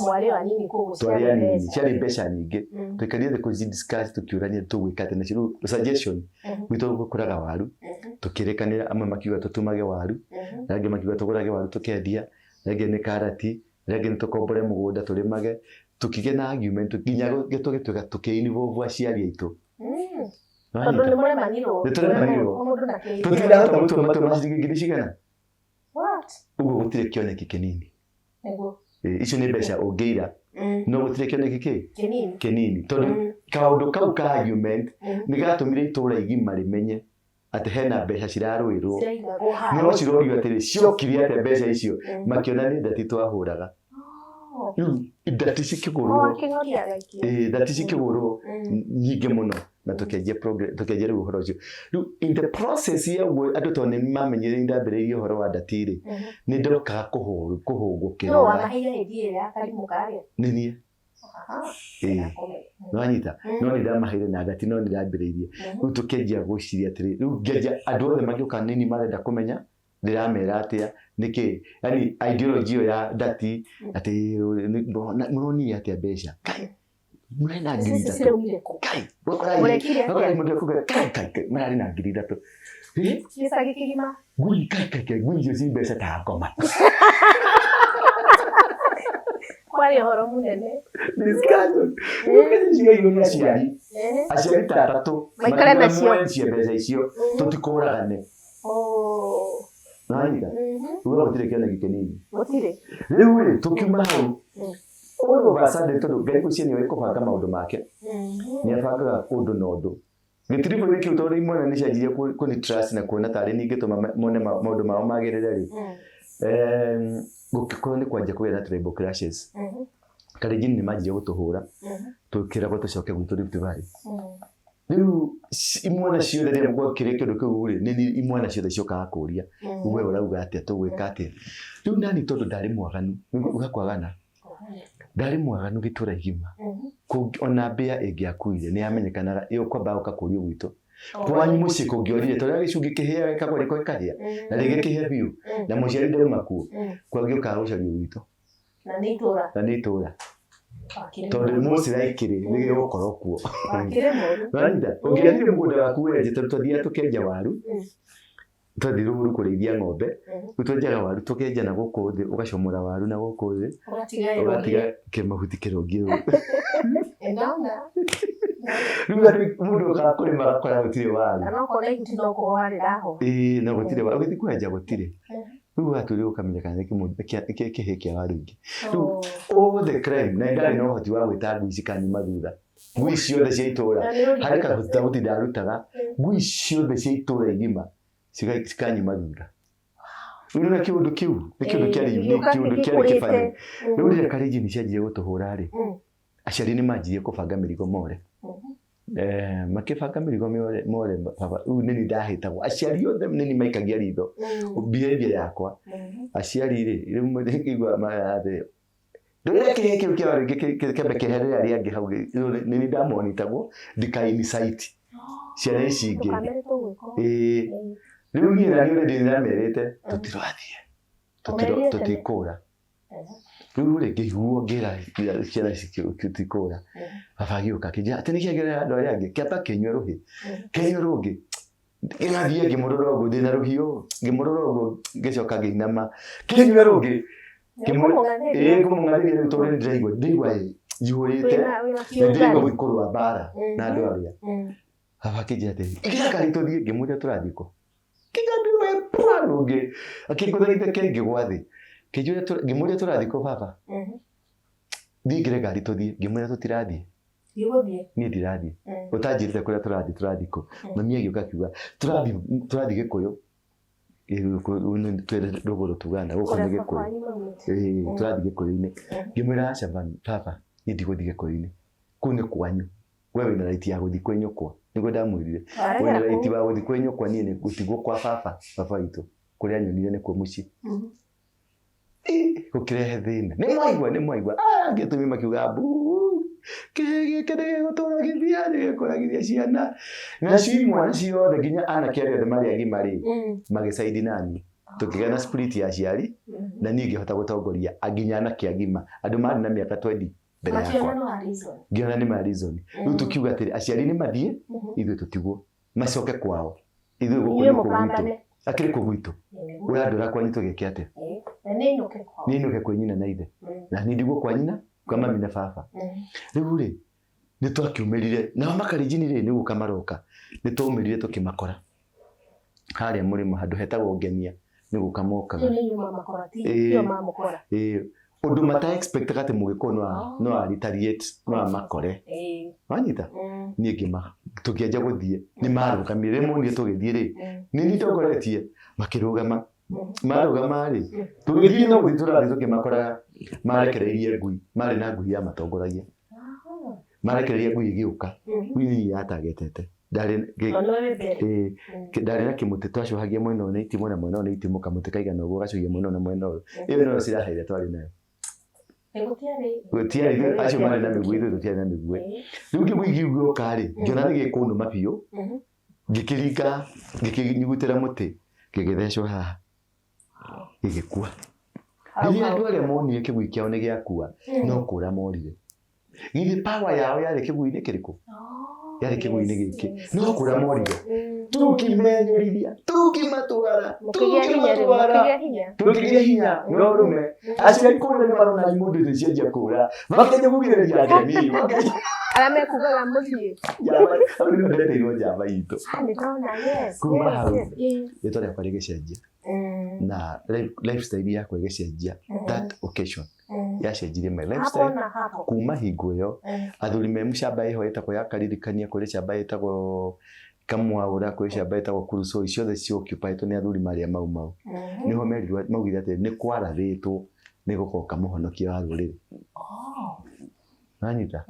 S1: twarĩ anini ciarĩ mbeca nyingĩ twaikarire thĩ gũci discuss tũkĩũrania tũgwĩka atĩa nacio rĩu suggestion gwitũ gũkũraga waru tũkĩrĩkanĩra amwe makiuga tũtumage waru angĩ makiuga tũgũrage waru tũkendia angĩ nĩ karati angĩ nĩ tũkombore mũgũnda tũrĩmage tũkĩgĩa na argument nginya tũgĩtuĩka tũkĩ-involve aciari aitũ
S2: tondũ nĩ mũremanirwo
S1: nĩ tũremanirwo tũtirahota gũtua matua ma ciringi ngiri cigana ũguo gũtirĩ kĩoneki kĩnini icio nĩ mbeca ũngĩira no gũtirĩ kĩoneki kĩ kĩnini tondũ kaũndũ kau ka argument nĩ gatũmire itũũra igima rĩmenye atĩ hena mbeca cirarũĩrwo no cirorio atĩrĩ ciokire atĩa mbeca icio makĩona nĩ ndati twahũraga rĩu ndati cikĩgũrwo ndati cikĩgũrwo nyingĩ mũno na tũkĩanjia progress tũkĩanjia rĩu ũhoro ũcio rĩu in the process ya ũguo andũ tondũ nĩ mamenyire ndambĩrĩirie ũhoro wa ndati rĩ nĩ ndokaga kũhũngũkĩrwo nĩ niĩ nĩwanyita no nĩ ndamaheire na ndati no nĩ ndambĩrĩirie rĩu tũkĩanjia gwĩciria atĩrĩ rĩu ngĩanjia andũ othe magĩũka nini marenda kũmenya ndĩramera atĩa nĩkĩ yani ideology ĩyo ya ndati atĩ mũronire atĩa mbeca kai mũrarĩ na 3,000 kai mũndũ ekuga kai kai kai mũrarĩ na 3,000 ngui kai kai kai ngui icio ci mbeca ta ngoma
S2: kwarĩ ũhoro mũnene
S1: discussion cigairwo nĩ aciari aciari ta atatũ
S2: maikare nacio
S1: mwencie mbeca icio tũtikũragane nanyita uga gũtirĩ kĩoneki kĩnini
S2: gũtirĩ
S1: rĩu rĩ tũkiuma hau all of a sudden tondũ Ngai ũcio nĩoĩ kũbanga maũndũ make nĩ abangaga ũndũ na ũndũ gĩtiribũ-inĩ kĩu tondũ imwana nĩ cianjirie kũni trust na kuona tarĩ niĩ ingĩtũma mone maũndũ mao magĩrĩre rĩ gũkĩkorwo nĩ kwanjia kũgĩa na tribal clashes Kalenjin nĩ manjirie gũtũhũra tũkĩragwo tũcoke gwitũ Rift Valley rĩu imwana ciothe rĩrĩa gwakĩrĩ kĩndũ kĩu rĩ nĩ imwana ciothe ciokaga kũria we ũrauga atĩa tũgwĩka atĩa rĩu nani tondũ ndarĩ mwaganu uga kwagana ndarĩ mwaganu gĩtũra igima ona mbĩa ĩngĩakuire nĩ yamenyekanaga ĩyo kwamba gũka kũrio gwitũ kwanyu mũciĩ kũngĩorire tondũ gĩcungi kĩhĩa gĩkagwa rĩko gĩkahĩa na rĩngĩ kĩhĩa biũ na mũciari ndauma kuo kwangĩũkaga gũcario gwitũ na nĩ itũra tondũ mũciraikĩrĩ nĩ gĩgũkorwo kuo nanyita ũngĩathire mũgũnda waku wenje tondũ twathiaga tũkenja waru twathiĩ rũru kũrĩithia ng'ombe rĩu twenjaga waru tũkenja na gũkũ thĩ ũgacomora waru na gũkũ thĩ ũgatiga kĩmahuti kĩrũngiĩ ũũ rĩu mũndũ okaga kũrĩma agakora gũtirĩ waru ĩĩ no gũtirĩ waru ũgĩthiĩ kwenja gũtirĩ rĩu watuire ũkamenya kana nĩ kĩhĩ kĩa waru ingĩ rĩu all the crime na ndarĩ na ũhoti wa gwĩta ngui cikanyuma thutha ngui ciothe cia itũra harĩ kathauti ndarutaga ngui ciothe cia itũra igima cikanyuma thutha rĩu na kĩũndũ kĩu nĩ kĩũndũ kĩarĩ unique kĩũndũ kĩarĩ kĩbani rĩu rĩrĩa Kalenjin cianjirie gũtũhũra rĩ aciari nĩ manjirie kũbanga mĩrigo more makĩbanga mĩrigo more baba rĩu nĩ niĩ ndahĩtagwo aciari othe nĩ niĩ maikagia ritho behavior yakwa aciari rĩ rĩu ngĩigua atĩ ndũrĩa kĩhĩ kĩu kĩa rĩngĩ kĩambe kĩeherere arĩa angĩ hau nĩ niĩ ndamonitagwo ndika-incite ciana ici ingĩ ĩĩ rĩu niĩ na niĩ already nĩndamerĩte tũtirathiĩ tũtikũra rĩu rĩ ngĩiguo ngĩra ciana ici tũtikũra baba agĩũka akĩnjĩra atĩ nĩkĩ ngĩra andũ arĩa angĩ kĩamba kĩnyue rũhĩ kĩnyue rũngĩ ngĩgathiĩ ngĩmũrora ũguo ndĩna rũhiũ ngĩmũrora ũguo ngĩcoka ngĩinama kĩnyue rũngĩ ngũmũng'athĩria rĩu tondũ nĩndĩraigua ndĩraigua njihũrĩte na ndĩraigua gwĩkũrũa mbara na andũ arĩa baba akĩnjĩra atĩrĩ ĩkĩra ngari tũthiĩ ngĩmũria tũrathiĩ kũ kĩgambirwo pwa rũngĩ akĩngũtha itheke ngĩgwa thĩ ngĩmũria tũrathiĩ kũ baba thiĩ ngĩre ngari tũthiĩ ngĩmwĩra tũtirathiĩ
S2: Ndigũthiĩ.
S1: Niĩ ndirathiĩ. Ũtanjĩrĩte kũrĩa tũrathiĩ, tũrathiĩ kũ? Mami agĩũka akiuga tũrathiĩ Gĩkũyũ. Twĩ rũgũrũ tugaga na gũkũ nĩ Gĩkũyũ. Ĩĩ, tũrathiĩ Gĩkũyũ-inĩ. Ngĩmwĩra aca baba, niĩ ndigũthiĩ Gĩkũyũ-inĩ. Kũu nĩ kwanyu. We wĩna right ya gũthiĩ kwĩ nyũkwa. Nĩguo ndamwĩrire. Wĩna right wa gũthiĩ kwĩ nyũkwa, niĩ nĩ gũtigwo kwa baba, baba witũ. Kũrĩa anyonire nĩkuo mũciĩ. Gũkĩrehe thĩna. Nĩ mwaigua, nĩ mwaigua. Angĩ atumia makiuga mbu. Kĩhĩ gĩkĩ nĩ gĩgũtũra gĩthiĩ, nĩ gĩkũragithia ciana. Nacio imwana ciothe nginya anake arĩa othe marĩ agima rĩ, magĩcaidi nani. Tũkĩgĩa na spirit ya aciari, na niĩ ngĩhota gũtongoria nginya anake agima. Andũ marĩ na mĩaka 20 mbere yakwa. Ngĩona nĩ ma reason. Rĩu tũkiuga atĩrĩ, aciari nĩ mathiĩ, ithuĩ tũtigwo. Macoke kwao. Ithuĩ gũkũ nĩkuo gwitũ. Akĩrĩ kũ gwitũ. Ũrandwara kwanyu tũgeke atĩa? Nĩ inũke kwĩ nyina na ithe. Na niĩ ndigwo kwa nyina, kwa mami na baba. Rĩu rĩ, nĩ twakiumĩrire. Nao makarinjini rĩ, nĩ gũka maroka. Nĩ twaumĩrire tũkĩmakora. Harĩa mũrĩmo handũ hetagwo Ngenia, nĩ gũka mokaga. Ĩĩ, ũndũ mata expectaga atĩ mũgĩkũyũ no a retaliate, no amakore. Wanyita? Niĩ ngĩma, tũkĩanjia gũthiĩ, nĩ marũgamire. Rĩrĩa monire tũgĩthiĩ rĩ, nĩ niĩ ndongoretie, makĩrũgama. Marũgama rĩ, tũgĩthiĩ no gũthiĩ tũrathiĩ tũkĩmakoraga, marekereirie ngui, marĩ na ngui yamatongoragia. Marekereirie ngui ĩgĩũka, ngui nĩ niĩ yatagetete. Ndarĩ na kĩmũtĩ twacũhagia mwena ũyũ na itimũ na mwena ũyũ na itimũ, kamũtĩ kaigana ũguo gacũhia mwena ũyũ na mwena ũyũ. Ĩyo nĩyo silaha ĩrĩa twarĩ nayo. Gũtiarĩ, acio marĩ na mĩguĩ, ithuĩ tũtiarĩ na mĩguĩ. Rĩu kĩgui gĩgĩũka rĩ, ngĩona nĩ gĩkũnũma biũ, ngĩkĩringa, ngĩkĩnyugutĩra mũtĩ, gĩgĩthecwo haha, gĩgĩkua. Rĩrĩa andũ arĩa monire kĩgui kĩao nĩ gĩakua, no kũra morire. Githĩ power yao yarĩ kĩgui-inĩ kĩrĩkũ? Yarĩ kĩgui-inĩ gĩkĩ. No kũra morire. Tũkĩmenyũrithia, tũkĩmatwara, tũkĩmatwara, tũkĩgĩa hinya na ũrũme. Aciari kũrĩa nĩ marona mũndũ nĩ cianjia kũra, makĩanjia kũgirĩrĩria ngemi, makĩanjia
S2: Arĩa mekugaga mũthiĩ.
S1: Hau nĩho ndeteirwo njamba itũ. Kuma hau rĩtwa rĩakwa rĩgĩcenjia na lifestyle yakwa ĩgĩcenjia. That occasion yacenjirie my lifestyle. Kuma hingo ĩyo athuri me mũcamba ĩho ĩtagwo ya karirikania, kũrĩ camba ĩtagwo Kamwaũra, kũrĩ camba ĩtagwo Kurusoi, ciothe ci occupied nĩ athuri marĩa mau mau. Nĩho merirwo, maugire atĩ nĩ kwarathĩtwo nĩ gũgoka mũhonokia wa rũrĩrĩ. Wanyita?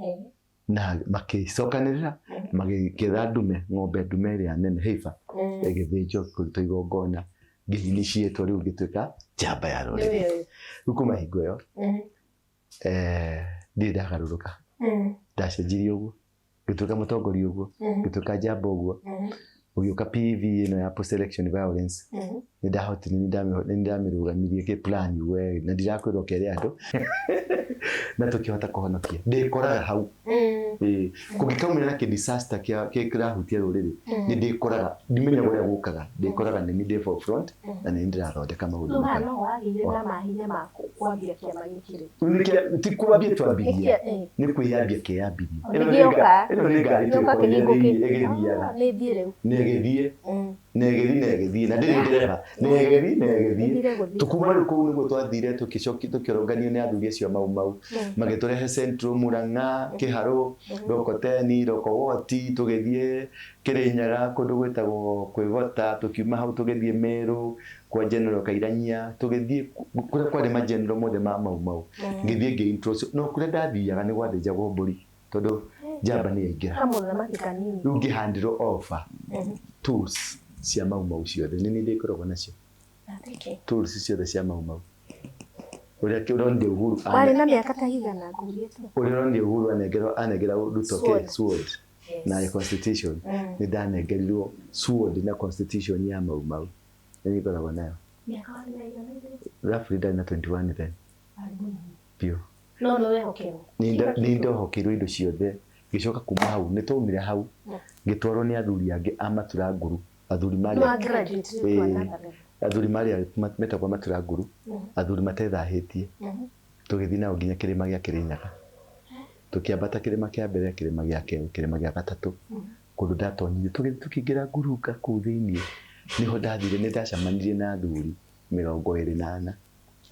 S1: Na magĩcokanĩrĩra, magĩketha ndume, ng'ombe ndume ĩrĩa nene heiba, ĩgĩthĩnjwo kũrutwo igongona, ngĩiniciĩtwo rĩu ngĩtuĩka njamba ya rũrĩrĩ. Rĩu kuma hingo ĩyo, ndirĩ ndagarũrũka. Ndacenjirie ũguo, ngĩtuĩka mũtongoria ũguo, ngĩtuĩka njamba ũguo, gũgĩũka PV ĩno ya post election violence. Nĩ ndahotire, nĩ ndamĩrũgamirie kĩ plan we, na ndirakwĩra ũkere andũ, na tũkĩhota kũhonokia. Ndĩkoraga hau. Ĩĩ, kũngĩkaumĩra na kĩ disaster kĩa kĩrahutia rũrĩrĩ, nĩ ndĩkoraga, ndimenya ũrĩa gũkaga, ndĩkoraga nĩ niĩ ndĩ forefront na nĩ niĩ ndĩrathondeka maũndũ
S2: Rĩu haha no wagĩire na mahinya ma kwambia kĩama gĩkĩ rĩ?
S1: Ti kwambia twambirie, nĩ kwĩyambia kĩyambirie.
S2: Nĩgĩoka.
S1: Ĩno nĩ ngari
S2: Gĩoka
S1: twĩkorire
S2: kĩhingo
S1: thĩinĩ ĩgĩthiaga.
S2: Nĩ thiĩ rĩu.
S1: Na ĩgĩthiĩ, na ĩgĩthiĩ, na ĩgĩthiĩ, na ndĩrĩ ndereba, na ĩgĩthiĩ, na ĩgĩthiĩ.
S2: Ĩthire gũthiĩ.
S1: Tũkuma rĩu kũu nĩguo twathire tũkĩũrũnganio nĩ athuri acio a Mau Mau. Magĩtũrehe Central, Murang'a, Kĩharũ, Rokoteni, Rokowoti, tũgĩthiĩ Kĩrĩnyaga kũndũ gwĩtagwo Kwĩgota, tũkiuma hau tũgĩthiĩ Meru kwa General Kairanyia, tũgĩthiĩ kũrĩa kwarĩ ma general mothe ma Mau Mau. Ngĩthiĩ ngĩ introduce, no kũrĩa ndathiaga nĩ gwathĩnjagwo mbũri tondũ njamba nĩ yaingĩra.
S2: Kamũthamaki kanini.
S1: Rĩu ngĩhandĩrwo over tools cia Mau Mau ciothe, nĩ niĩ ndĩkoragwo nacio. Tools ciothe cia Mau Mau. Ũrĩa ũronire Uhuru
S2: Warĩ na mĩaka ta igana ngũrie tu?
S1: Ũrĩa ũronire Uhuru anengera Ruto kĩ sword na constitution, nĩ ndanengerirwo sword na constitution ya Mau Mau. Nĩ niĩ ngoragwo nayo.
S2: Mĩaka warĩ na igana igĩrĩ?
S1: Roughly ndarĩ na 21 then. Biũ.
S2: No nĩ wehokerwo?
S1: Nĩ ndohokeirwo indo ciothe. Ngĩcoka kuma hau, nĩ twaumire hau, ngĩtwarwo nĩ athuri angĩ a Matura Nguru, athuri marĩ
S2: Nĩ wa graduate rĩu to another level.
S1: Athuri marĩ metagwo Matura Nguru, athuri matethahĩtie. Tũgĩthiĩ nao nginya kĩrĩma gĩa Kĩrĩnyaga. Tũkĩambata kĩrĩma kĩa mbere, kĩrĩma gĩa kerĩ, kĩrĩma gĩa gatatũ, kũndũ ndatonyire. Tũgĩthiĩ tũkĩingĩra ngurunga kũu thĩinĩ, nĩho ndathire, nĩ ndacemanirie na athuri 24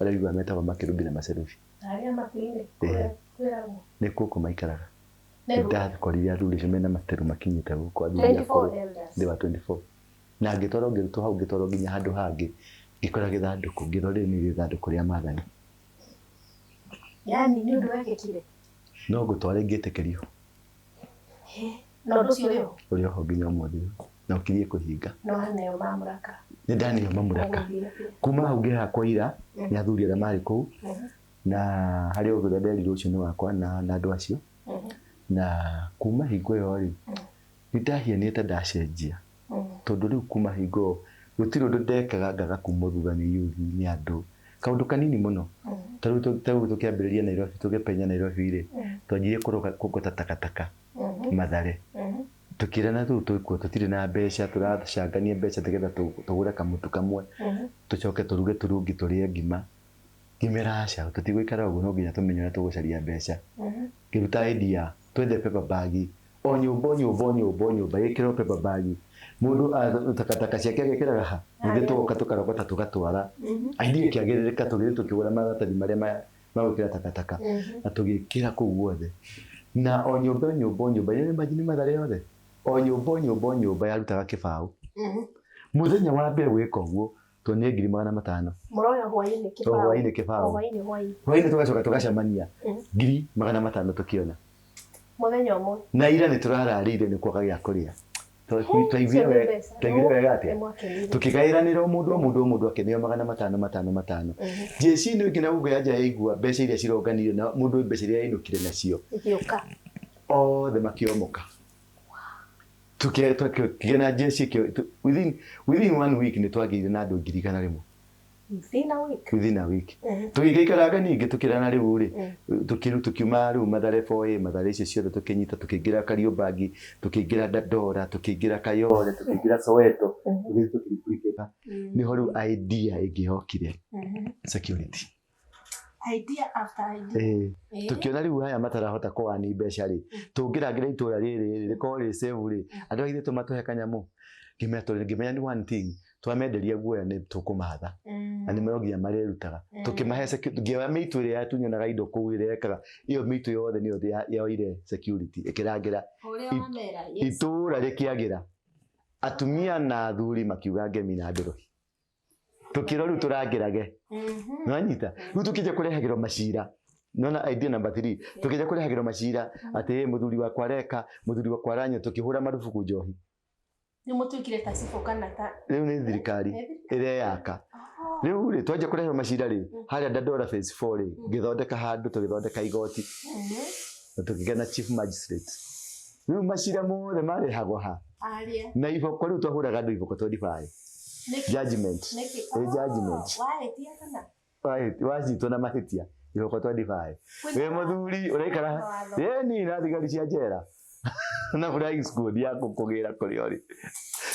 S1: arĩa ũiguaga metagwo makerubi na macerubi.
S2: Arĩa matu-inĩ kũrĩa kwĩragwo.
S1: Nĩ kuo maikaraga. Ndakorire athuri acio mena materu makinyĩte gũkũ, athuri akũrũ they were 24. Na ngĩtwarwo, ngĩrutwo hau, ngĩtwarwo nginya handũ hangĩ, ngĩkora gĩthandũkũ, ngĩrwo rĩrĩ nĩ gĩthandũkũ rĩa maathani.
S2: Yani nĩ ũndũ wekĩkire?
S1: No ngũtware ngĩtĩkĩrio.
S2: Na ũndũ ũcio ũrĩ ho?
S1: Ũrĩ oho nginya ũmũthĩ ũyũ na ũkirie kũhinga.
S2: Nĩ waneo mamlaka.
S1: Nĩ ndaneo mamlaka. Kuma hau ngĩaga kwaira nĩ athuri arĩa marĩ kũu, na harĩ ũndũ ũrĩa nderirwo ũcio nĩ wakwa na andũ acio. Na kuma hingo ĩyo rĩ, nĩ ndahianire ta ndacenjia, tondũ rĩu kuma hingo ĩyo gũtirĩ ũndũ ndekaga ngaga kumwo thutha nĩ yuthi, nĩ andũ. Kaũndũ kanini mũno, ta rĩu tũkĩambĩrĩria Nairobi, tũgĩpenya Nairobi rĩ, twanjirie kũrogota takataka Mathare. Tũkĩrana rĩu twĩkuo tũtirĩ na mbeca, tũracangania mbeca nĩgetha tũgũre kamũtu kamwe, tũcoke tũruge turungi tũrĩe ngima. Ngĩmera aca, tũtigũikara ũguo, no nginya tũmenye ũrĩa tũgũcaria mbeca. Ngĩruta idea twethe paper bag, o nyũmba o nyũmba o nyũmba o nyũmba ĩkĩrwo paper bag, mũndũ takataka ciake agekĩraga ha, ithuĩ tũgoka tũkarogota tũgatwara. Idea ĩkĩagĩrĩrĩka, tũgĩthiĩ tũkĩgũra maratathi marĩa ma gwĩkĩra takataka na tũgĩkĩra kũu guothe. Na o nyũmba o nyũmba o nyũmba, imagine Mathare yothe, o nyũmba o nyũmba o nyũmba yarutaga kĩbaũ. Mũthenya wa mbere gwĩka ũguo tuonire 500,000.
S2: Mũroya hwaĩ-inĩ kĩbaũ.
S1: Hwaĩ-inĩ kĩbaũ.
S2: Hwaĩ-inĩ hwaĩ-inĩ.
S1: Hwaĩ-inĩ tũgacoka tũgacemania 500,000 tũkĩona.
S2: Mũthenya ũmwe.
S1: Na ira nĩ tũrararĩire nĩ kwaga gĩa kũrĩa. Twaiguire wega atĩa? Tũkĩgaĩranĩra o mũndũ o mũndũ o mũndũ akĩneo 500 500 500. Jeshi ĩno ĩngĩ na gũkũ yanja yaigua mbeca iria cironganirio na mũndũ mbeca iria yainũkire nacio.
S2: Igĩũka.
S1: Othe makĩomoka. Tukĩgĩa na jeshi, within 1 week nĩ twagĩire na andũ 100,000.
S2: Within a week?
S1: Within a week. Tũgĩgĩikaranga ningĩ tũkĩrana rĩu rĩ, tũkiuma rĩu Mathare 4A, Mathare icio ciothe tũkĩnyita, tũkĩingĩra Kariobangi, tũkĩingĩra Dandora, tũkĩingĩra Kayole, tũkĩingĩra Soweto, tũgĩthiĩ tũkĩriplicate. Nĩho rĩu idea ĩngĩ yokire, security.
S2: Idea after idea.
S1: Tukiona rĩu aya matarahota kũwani mbeca rĩ, tũngĩrangĩra itũra rĩrĩ rĩkorwo rĩ safe rĩ, andũ aitũ tũmatũhe kanyamũ. Ngĩmenya nĩ one thing, twamenderia guoya nĩ tũkũmatha. Na nĩ no nginya marĩrutaga. Tũkĩmahe security, ngĩoya mĩitũ ĩrĩa yatunyonaga indo kũu ĩrĩa ekaga, ĩyo mĩitũ yothe nĩyo yoire security ĩkĩrangĩra. Itũra rĩkĩagĩra. Atumia na athuri makiuga ngemi na ndũrũhi. Tukirwo rĩu tũrangĩrage. Nĩwanyita? Rĩu tũkĩnja kũrehagĩrwo macira. Nona idea number 3. Tukĩnja kũrehagĩrwo macira atĩ mũthuri wakwa areka, mũthuri wakwa aranyua, tũkĩhũra marubuku njohi.
S2: Nĩ mũtuĩkire ta cibũ kana ta
S1: rĩu nĩ thirikari ĩreyaka. Rĩu rĩ twanja kũreherwo macira rĩ, harĩa Dandora phase 4 rĩ, ngĩthondeka handũ tũgĩthondeka igoti. Na tũkĩgĩa na chief magistrate. Rĩu macira mothe marehagwo ha. Na iboko rĩu twahũraga andũ iboko 25. Judgment. Nĩ judgment.
S2: Wahĩtia kana?
S1: Wanyitwo na mahĩtia iboko 25. Wĩ mũthuri ũraikara ĩni na thigari cia njera. Na flying squad ya gũkũgĩra kũrĩa ũrĩ.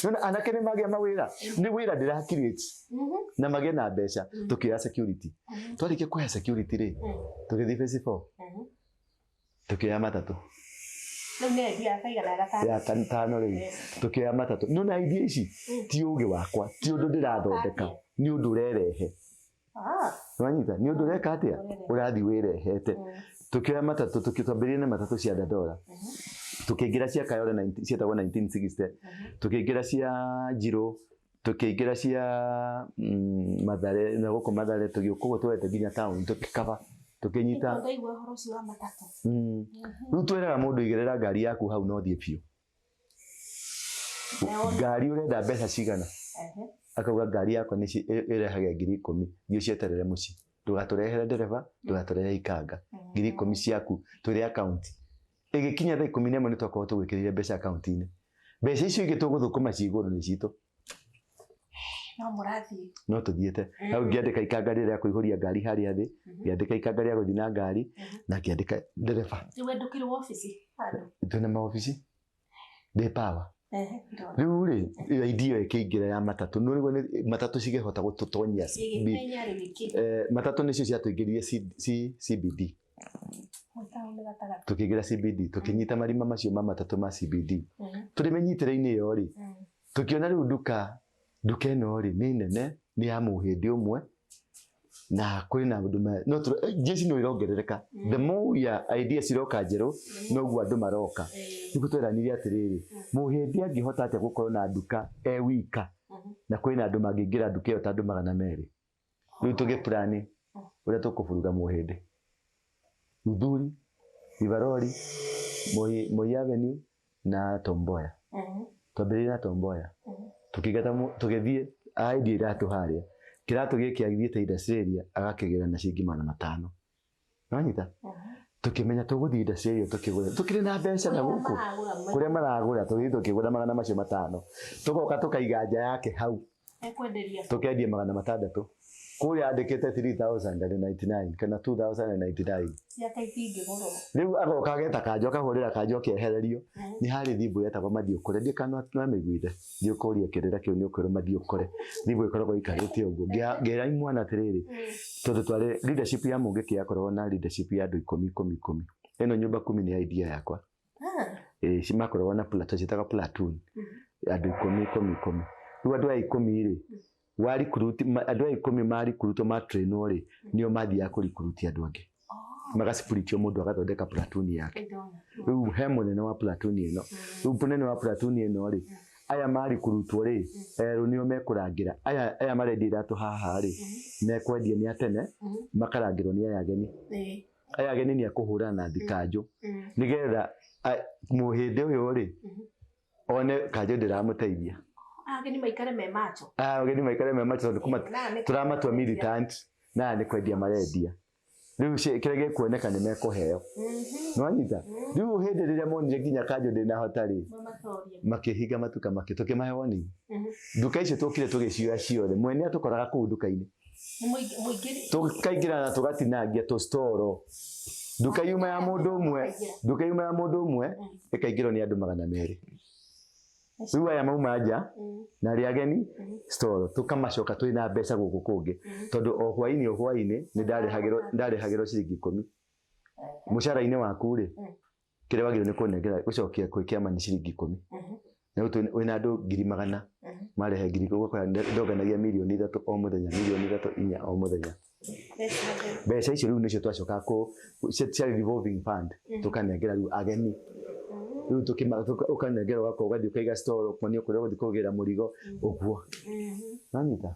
S1: Nona anake nĩ magĩa mawĩra. Nĩ wĩra ndĩra create. Na magĩe na mbeca. Tũkĩoya security. Twarĩkia kuoya security rĩ, tũgĩthiĩ phase 4. Tũkĩoya matatũ.
S2: Rĩu nĩ idea ya kaigana gatano.
S1: Ya tano rĩu. Tũkĩoya matatũ. Nona idea ici ti ũgĩ wakwa, ti ũndũ ndĩrathondeka, nĩ ũndũ ũrerehe. Nĩwanyita? Nĩ ũndũ ũreka atĩa? Ũrathiĩ wĩrehete. Tũkĩoya matatũ, twambĩrĩrie na matatũ cia Dandora. Tũkĩingĩra cia Kayole cietagwo 1960. Tũkĩingĩra cia Njirũ, tũkĩingĩra cia Mathare, na gũkũ Mathare tũgĩũka ũguo twendete nginya town, tũgĩkaba, tũkĩnyita.
S2: Ndaigua ũhoro ũcio wa matatũ.
S1: Rĩu twĩraga mũndũ igĩrĩra ngari yaku hau na ũthiĩ biũ. Ngari ũrenda mbeca cigana? Akauga ngari yakwa nĩ ĩrehage 10,000, thiĩ ũcieterere mũciĩ. Ndũgatũrehere ndereba, ndũgatũrehere ikanga. 10,000 ciaku tũrĩ akaunti. Ĩgĩkinya thaa 11 nĩ twakorwo tũgwĩkĩrĩire mbeca akaunti-inĩ. Mbeca icio ingĩ tũgũthũkũma ci igũrũ nĩ citũ.
S2: No mũrathiĩ.
S1: No tũthiĩte. Hau ngĩandĩka ikanga rĩrĩa rĩa kũihũria ngari harĩa thĩ, ngĩandĩka ikanga rĩa gũthiĩ na ngari, na ngĩandĩka ndereba.
S2: Rĩu we ndũkĩrĩ wabici handũ?
S1: Twĩna mawabici. Ndĩ power. Rĩu rĩ, idea ĩyo ĩkĩingĩra ya matatũ. No rĩu matatũ cigĩhota gũtũtonyia matatũ nĩcio ciatũingĩririe CBD. Tũkĩingĩra CBD, tũkĩnyita marima macio ma matatũ ma CBD. Tũrĩ mĩnyitĩrĩinĩ ĩyo rĩ, tũkĩona rĩu nduka ĩno rĩ nĩ nene, nĩ ya mũhĩndĩ ũmwe, Na kwĩ na andũ no jeshi no irongerereka. The more ya ideas iroka njerũ, noguo andũ maroka. Nĩguo tweranire atĩrĩrĩ, mũhĩndĩ angĩhota atĩa gũkorwo na nduka e wika na kwĩna andũ mangĩingĩra nduka ĩyo ta andũ 200? Rĩu tũgĩplani ũrĩa tũkũburuga mũhĩndĩ. Luthuli, Rivaroli, Moi Avenue na Tom Mboya. Twambĩrĩirie na Tom Mboya. Tũkĩingata tũgĩthiĩ aendia iratũ harĩa. Kĩratũ gĩkĩ athiĩte industry area agakĩgĩra na ciringi 500. Nĩwanyita? Tũkĩmenya tũgũthiĩ industry area tũkĩgũra. Tũkĩrĩ na mbeca na gũkũ. Kũrĩa maragũra tũgĩthiĩ tũkĩgũra magana macio matano. Tũgoka tũkaiga nja yake hau.
S2: Ekwenderia.
S1: Tũkendia 600. Kũrĩa andĩkĩte 3099 kana 2099.
S2: Ciake itingĩgũrwo.
S1: Rĩu agoka ageta kanjũ, akahũrĩra kanjũ akehererio. Nĩ harĩ thimũ yetagwo mathiĩ ũkore. Ndiũĩ kana nĩwamĩiguire. Thiĩ ũkũrie kĩrĩra kĩu nĩ ũkwĩrwo mathiĩ ũkore. Thimũ ĩkoragwo ĩikarĩte ũguo. Ngĩra imwana atĩrĩrĩ, tondũ twarĩ leadership ya Mũngĩkĩ yakoragwo na leadership ya andũ ikũmi ikũmi ikũmi. Ĩno nyũmba kumi nĩ idea yakwa. Ĩĩ, makoragwo na platoon, ciĩtagwo platoon. Andũ ikũmi ikũmi ikũmi. Rĩu andũ aya ikũmi rĩ, wa recruit, andũ aya ikũmi ma recruit ma trainwo rĩ, nĩo mathiaga kũ recruit andũ angĩ. Magasplit mũndũ agathondeka platoon yake. Rĩu he mũnene wa platoon ĩno. Rĩu mũnene wa platoon ĩno rĩ, aya ma recruitwo rĩ, erũ nĩo mekũrangĩra. Aya marendia iratũ haha rĩ, mekwendia nĩ a tene, makarangĩrwo nĩ aya ageni. Aya ageni nĩ akũhũrana na thikanjũ. Nĩgetha mũhĩndĩ ũyũ rĩ, one kanjũ ndĩramũteithia.
S2: Ageni maikare me macho.
S1: Ageni maikare me macho tondũ tũramatua militant na aya nĩ kwendia marendia. Rĩu kĩrĩa gĩkuoneka nĩ mekũheo. Nĩwanyita? Rĩu hĩndĩ rĩrĩa monire nginya kanjũ ndĩnahota rĩ, makĩhinga matuka tũkĩmahe warning. Nduka icio tũkire tũgĩcioya ciothe. Mwene atũkoraga kũu nduka-inĩ. Tũkaingĩra na tũgatinangia tũstoro. Nduka yuma ya mũndũ ũmwe, nduka yuma ya mũndũ ũmwe ĩkaingĩrwo nĩ andũ 200. Rĩu aya mauma nja na arĩa ageni storo tũkamacoka twĩna mbeca gũkũ kũngĩ. Tondũ o hwainĩ o hwainĩ nĩ ndarĩhagĩrwo ciringi 10. Mũcara-inĩ waku rĩ, kĩrĩa wagĩrĩirwo nĩ kũnengera gũcokia kwĩ kĩama nĩ ciringi 10. Na rĩu wĩna andũ 100,000 marehe ngiri ũgakora ndonganagia 3 mirioni o mũthenya, 3.4 mirioni o mũthenya. Mbeca icio rĩu nĩcio twacokaga ciarĩ revolving fund, tũkanengera rĩu ageni. Rĩu ũkanengera ũgakorwo ũgathiĩ ũkaiga store, ũkonio kũrĩa ũgũthiĩ kũgĩra mũrigo ũguo. Nĩwanyita?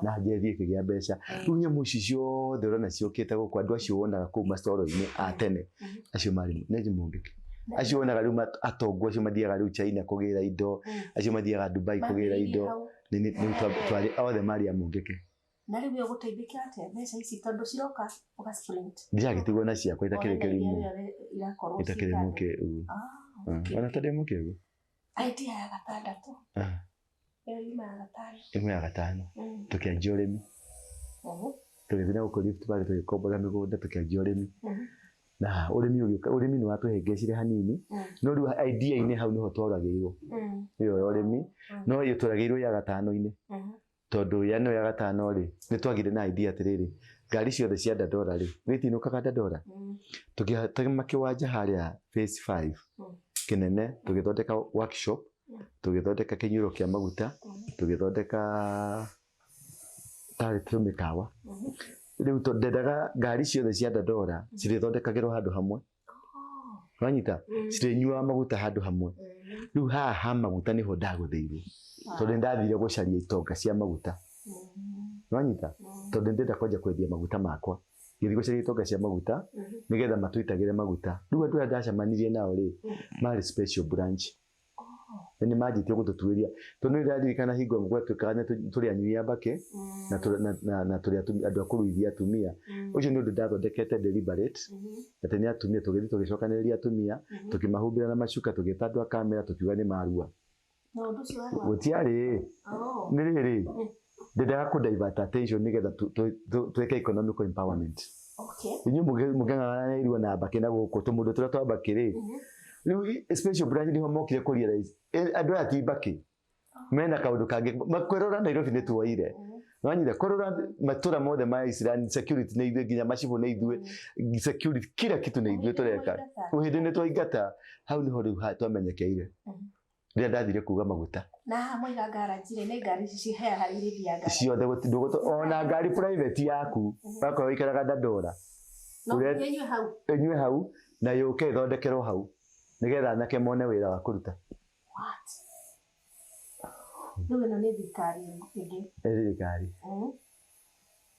S1: Na njethi ĩkĩgĩa mbeca. Rĩu nyamũ ici ciothe ũrona ciũkĩte gũkũ, andũ acio wonaga kũu mastoro-inĩ a tene, acio marĩ nĩ Mũngĩkĩ. Acio wonaga rĩu atongu acio mathiaga rĩu China kũgĩra indo, acio mathiaga Dubai kũgĩra indo, twarĩ othe marĩ a Mũngĩkĩ.
S2: Na rĩu ũgũteithĩka atĩa mbeca ici tondũ ciroka ũga sprint?
S1: Ndiragĩtigwo na ciakwa itakĩrĩ kĩrimũ. Itakĩrĩ mũkĩgu. Ona ta ndĩ mũkĩgu.
S2: Idea ya gatandatũ. Ĩyo yuma ya gatano.
S1: Ĩmwe ya gatano. Tũkĩanjia ũrĩmi. Tũgĩthiĩ na gũkũ Rift Valley tũgĩkombora mĩgũnda tũkĩanjia ũrĩmi. Na ũrĩmi ũgĩũka, ũrĩmi nĩ watũhĩngĩcire hanini. No rĩu idea-inĩ hau nĩho tworagĩirwo. Ĩyo ya ũrĩmi. No ĩyo tworagĩirwo ya gatano-inĩ. Tondũ ya ĩno ya gatano rĩ, nĩ twagĩire na idea atĩrĩrĩ, ngari ciothe cia Dandora rĩ, nĩ itinũkaga Dandora. Tũgĩtema kĩwanja harĩa phase 5 kĩnene, tũgĩthondeka workshop, tũgĩthondeka kĩnyuĩro kĩa maguta, tũgĩthondeka tarĩ tũmĩkawa. Rĩu ndendaga ngari ciothe cia Dandora cirĩthondekagĩrwo handũ hamwe. Wanyita? Cirĩnyuaga maguta handũ hamwe. Rĩu haha ha maguta nĩho ndagũthĩirwo. Tondũ nĩndathire gũcaria itonga cia maguta. Wanyita? Tondũ nĩndĩrenda kwanja kwendia maguta makwa. Ngĩthiĩ gũcaria itonga cia maguta nĩgetha matũitagĩre maguta. Rĩu andũ aya ndacemanirie nao rĩ, marĩ special branch. Na nĩ manjĩtie gũtũtuĩria. Tondũ nĩ ndĩraririkana hingo ĩmwe gwatuĩkaga nĩ tũrĩ anyui a mbakĩ na tũrĩ andũ a kũruithia atumia. Ũcio nĩ ũndũ ndathondekete deliberate. Atĩ nĩ atumia tũgĩthiĩ tũgĩcokanĩrĩria atumia, tũkĩmahumbĩra na macuka, tũgĩta andũ a kamera tũkiuga nĩ marua. Gũtiarĩ. Nĩ rĩrĩ, ndendaga kũ divert attention nĩgetha twĩke economical empowerment. Inyuĩ mũkĩng'ang'ana na irua na mbakĩ na gũkũ tũmũndũ tũrĩa twa mbakĩ rĩ, rĩu special branch nĩho mokire kũ realize andũ aya ti mbakĩ. Mena kaũndũ kangĩ. Kwĩrora Nairobi nĩ tuoire. Nĩwanyita? Kwĩrora matũra mothe ma Islam security nĩ ithuĩ, nginya macibũ nĩ ithuĩ, security kila kitu nĩ ithuĩ tũreka. Ũhĩndĩ nĩ twaingata. Hau nĩho rĩu twamenyekeire. Rĩrĩa ndathire kuga maguta.
S2: Na haha mwaiga garage rĩ, nĩ ngari ici ciheaga harĩa irĩthiaga garage.
S1: Ciothe ona ngari private yaku wakorwo wĩikaraga Dandora.
S2: No nginya inyue hau.
S1: Inyue hau na yũke ĩthondekerwo hau nĩgetha anake mone wĩra wa kũruta.
S2: What? Rĩu ĩno nĩ thirikari ĩngĩ.
S1: Nĩ thirikari.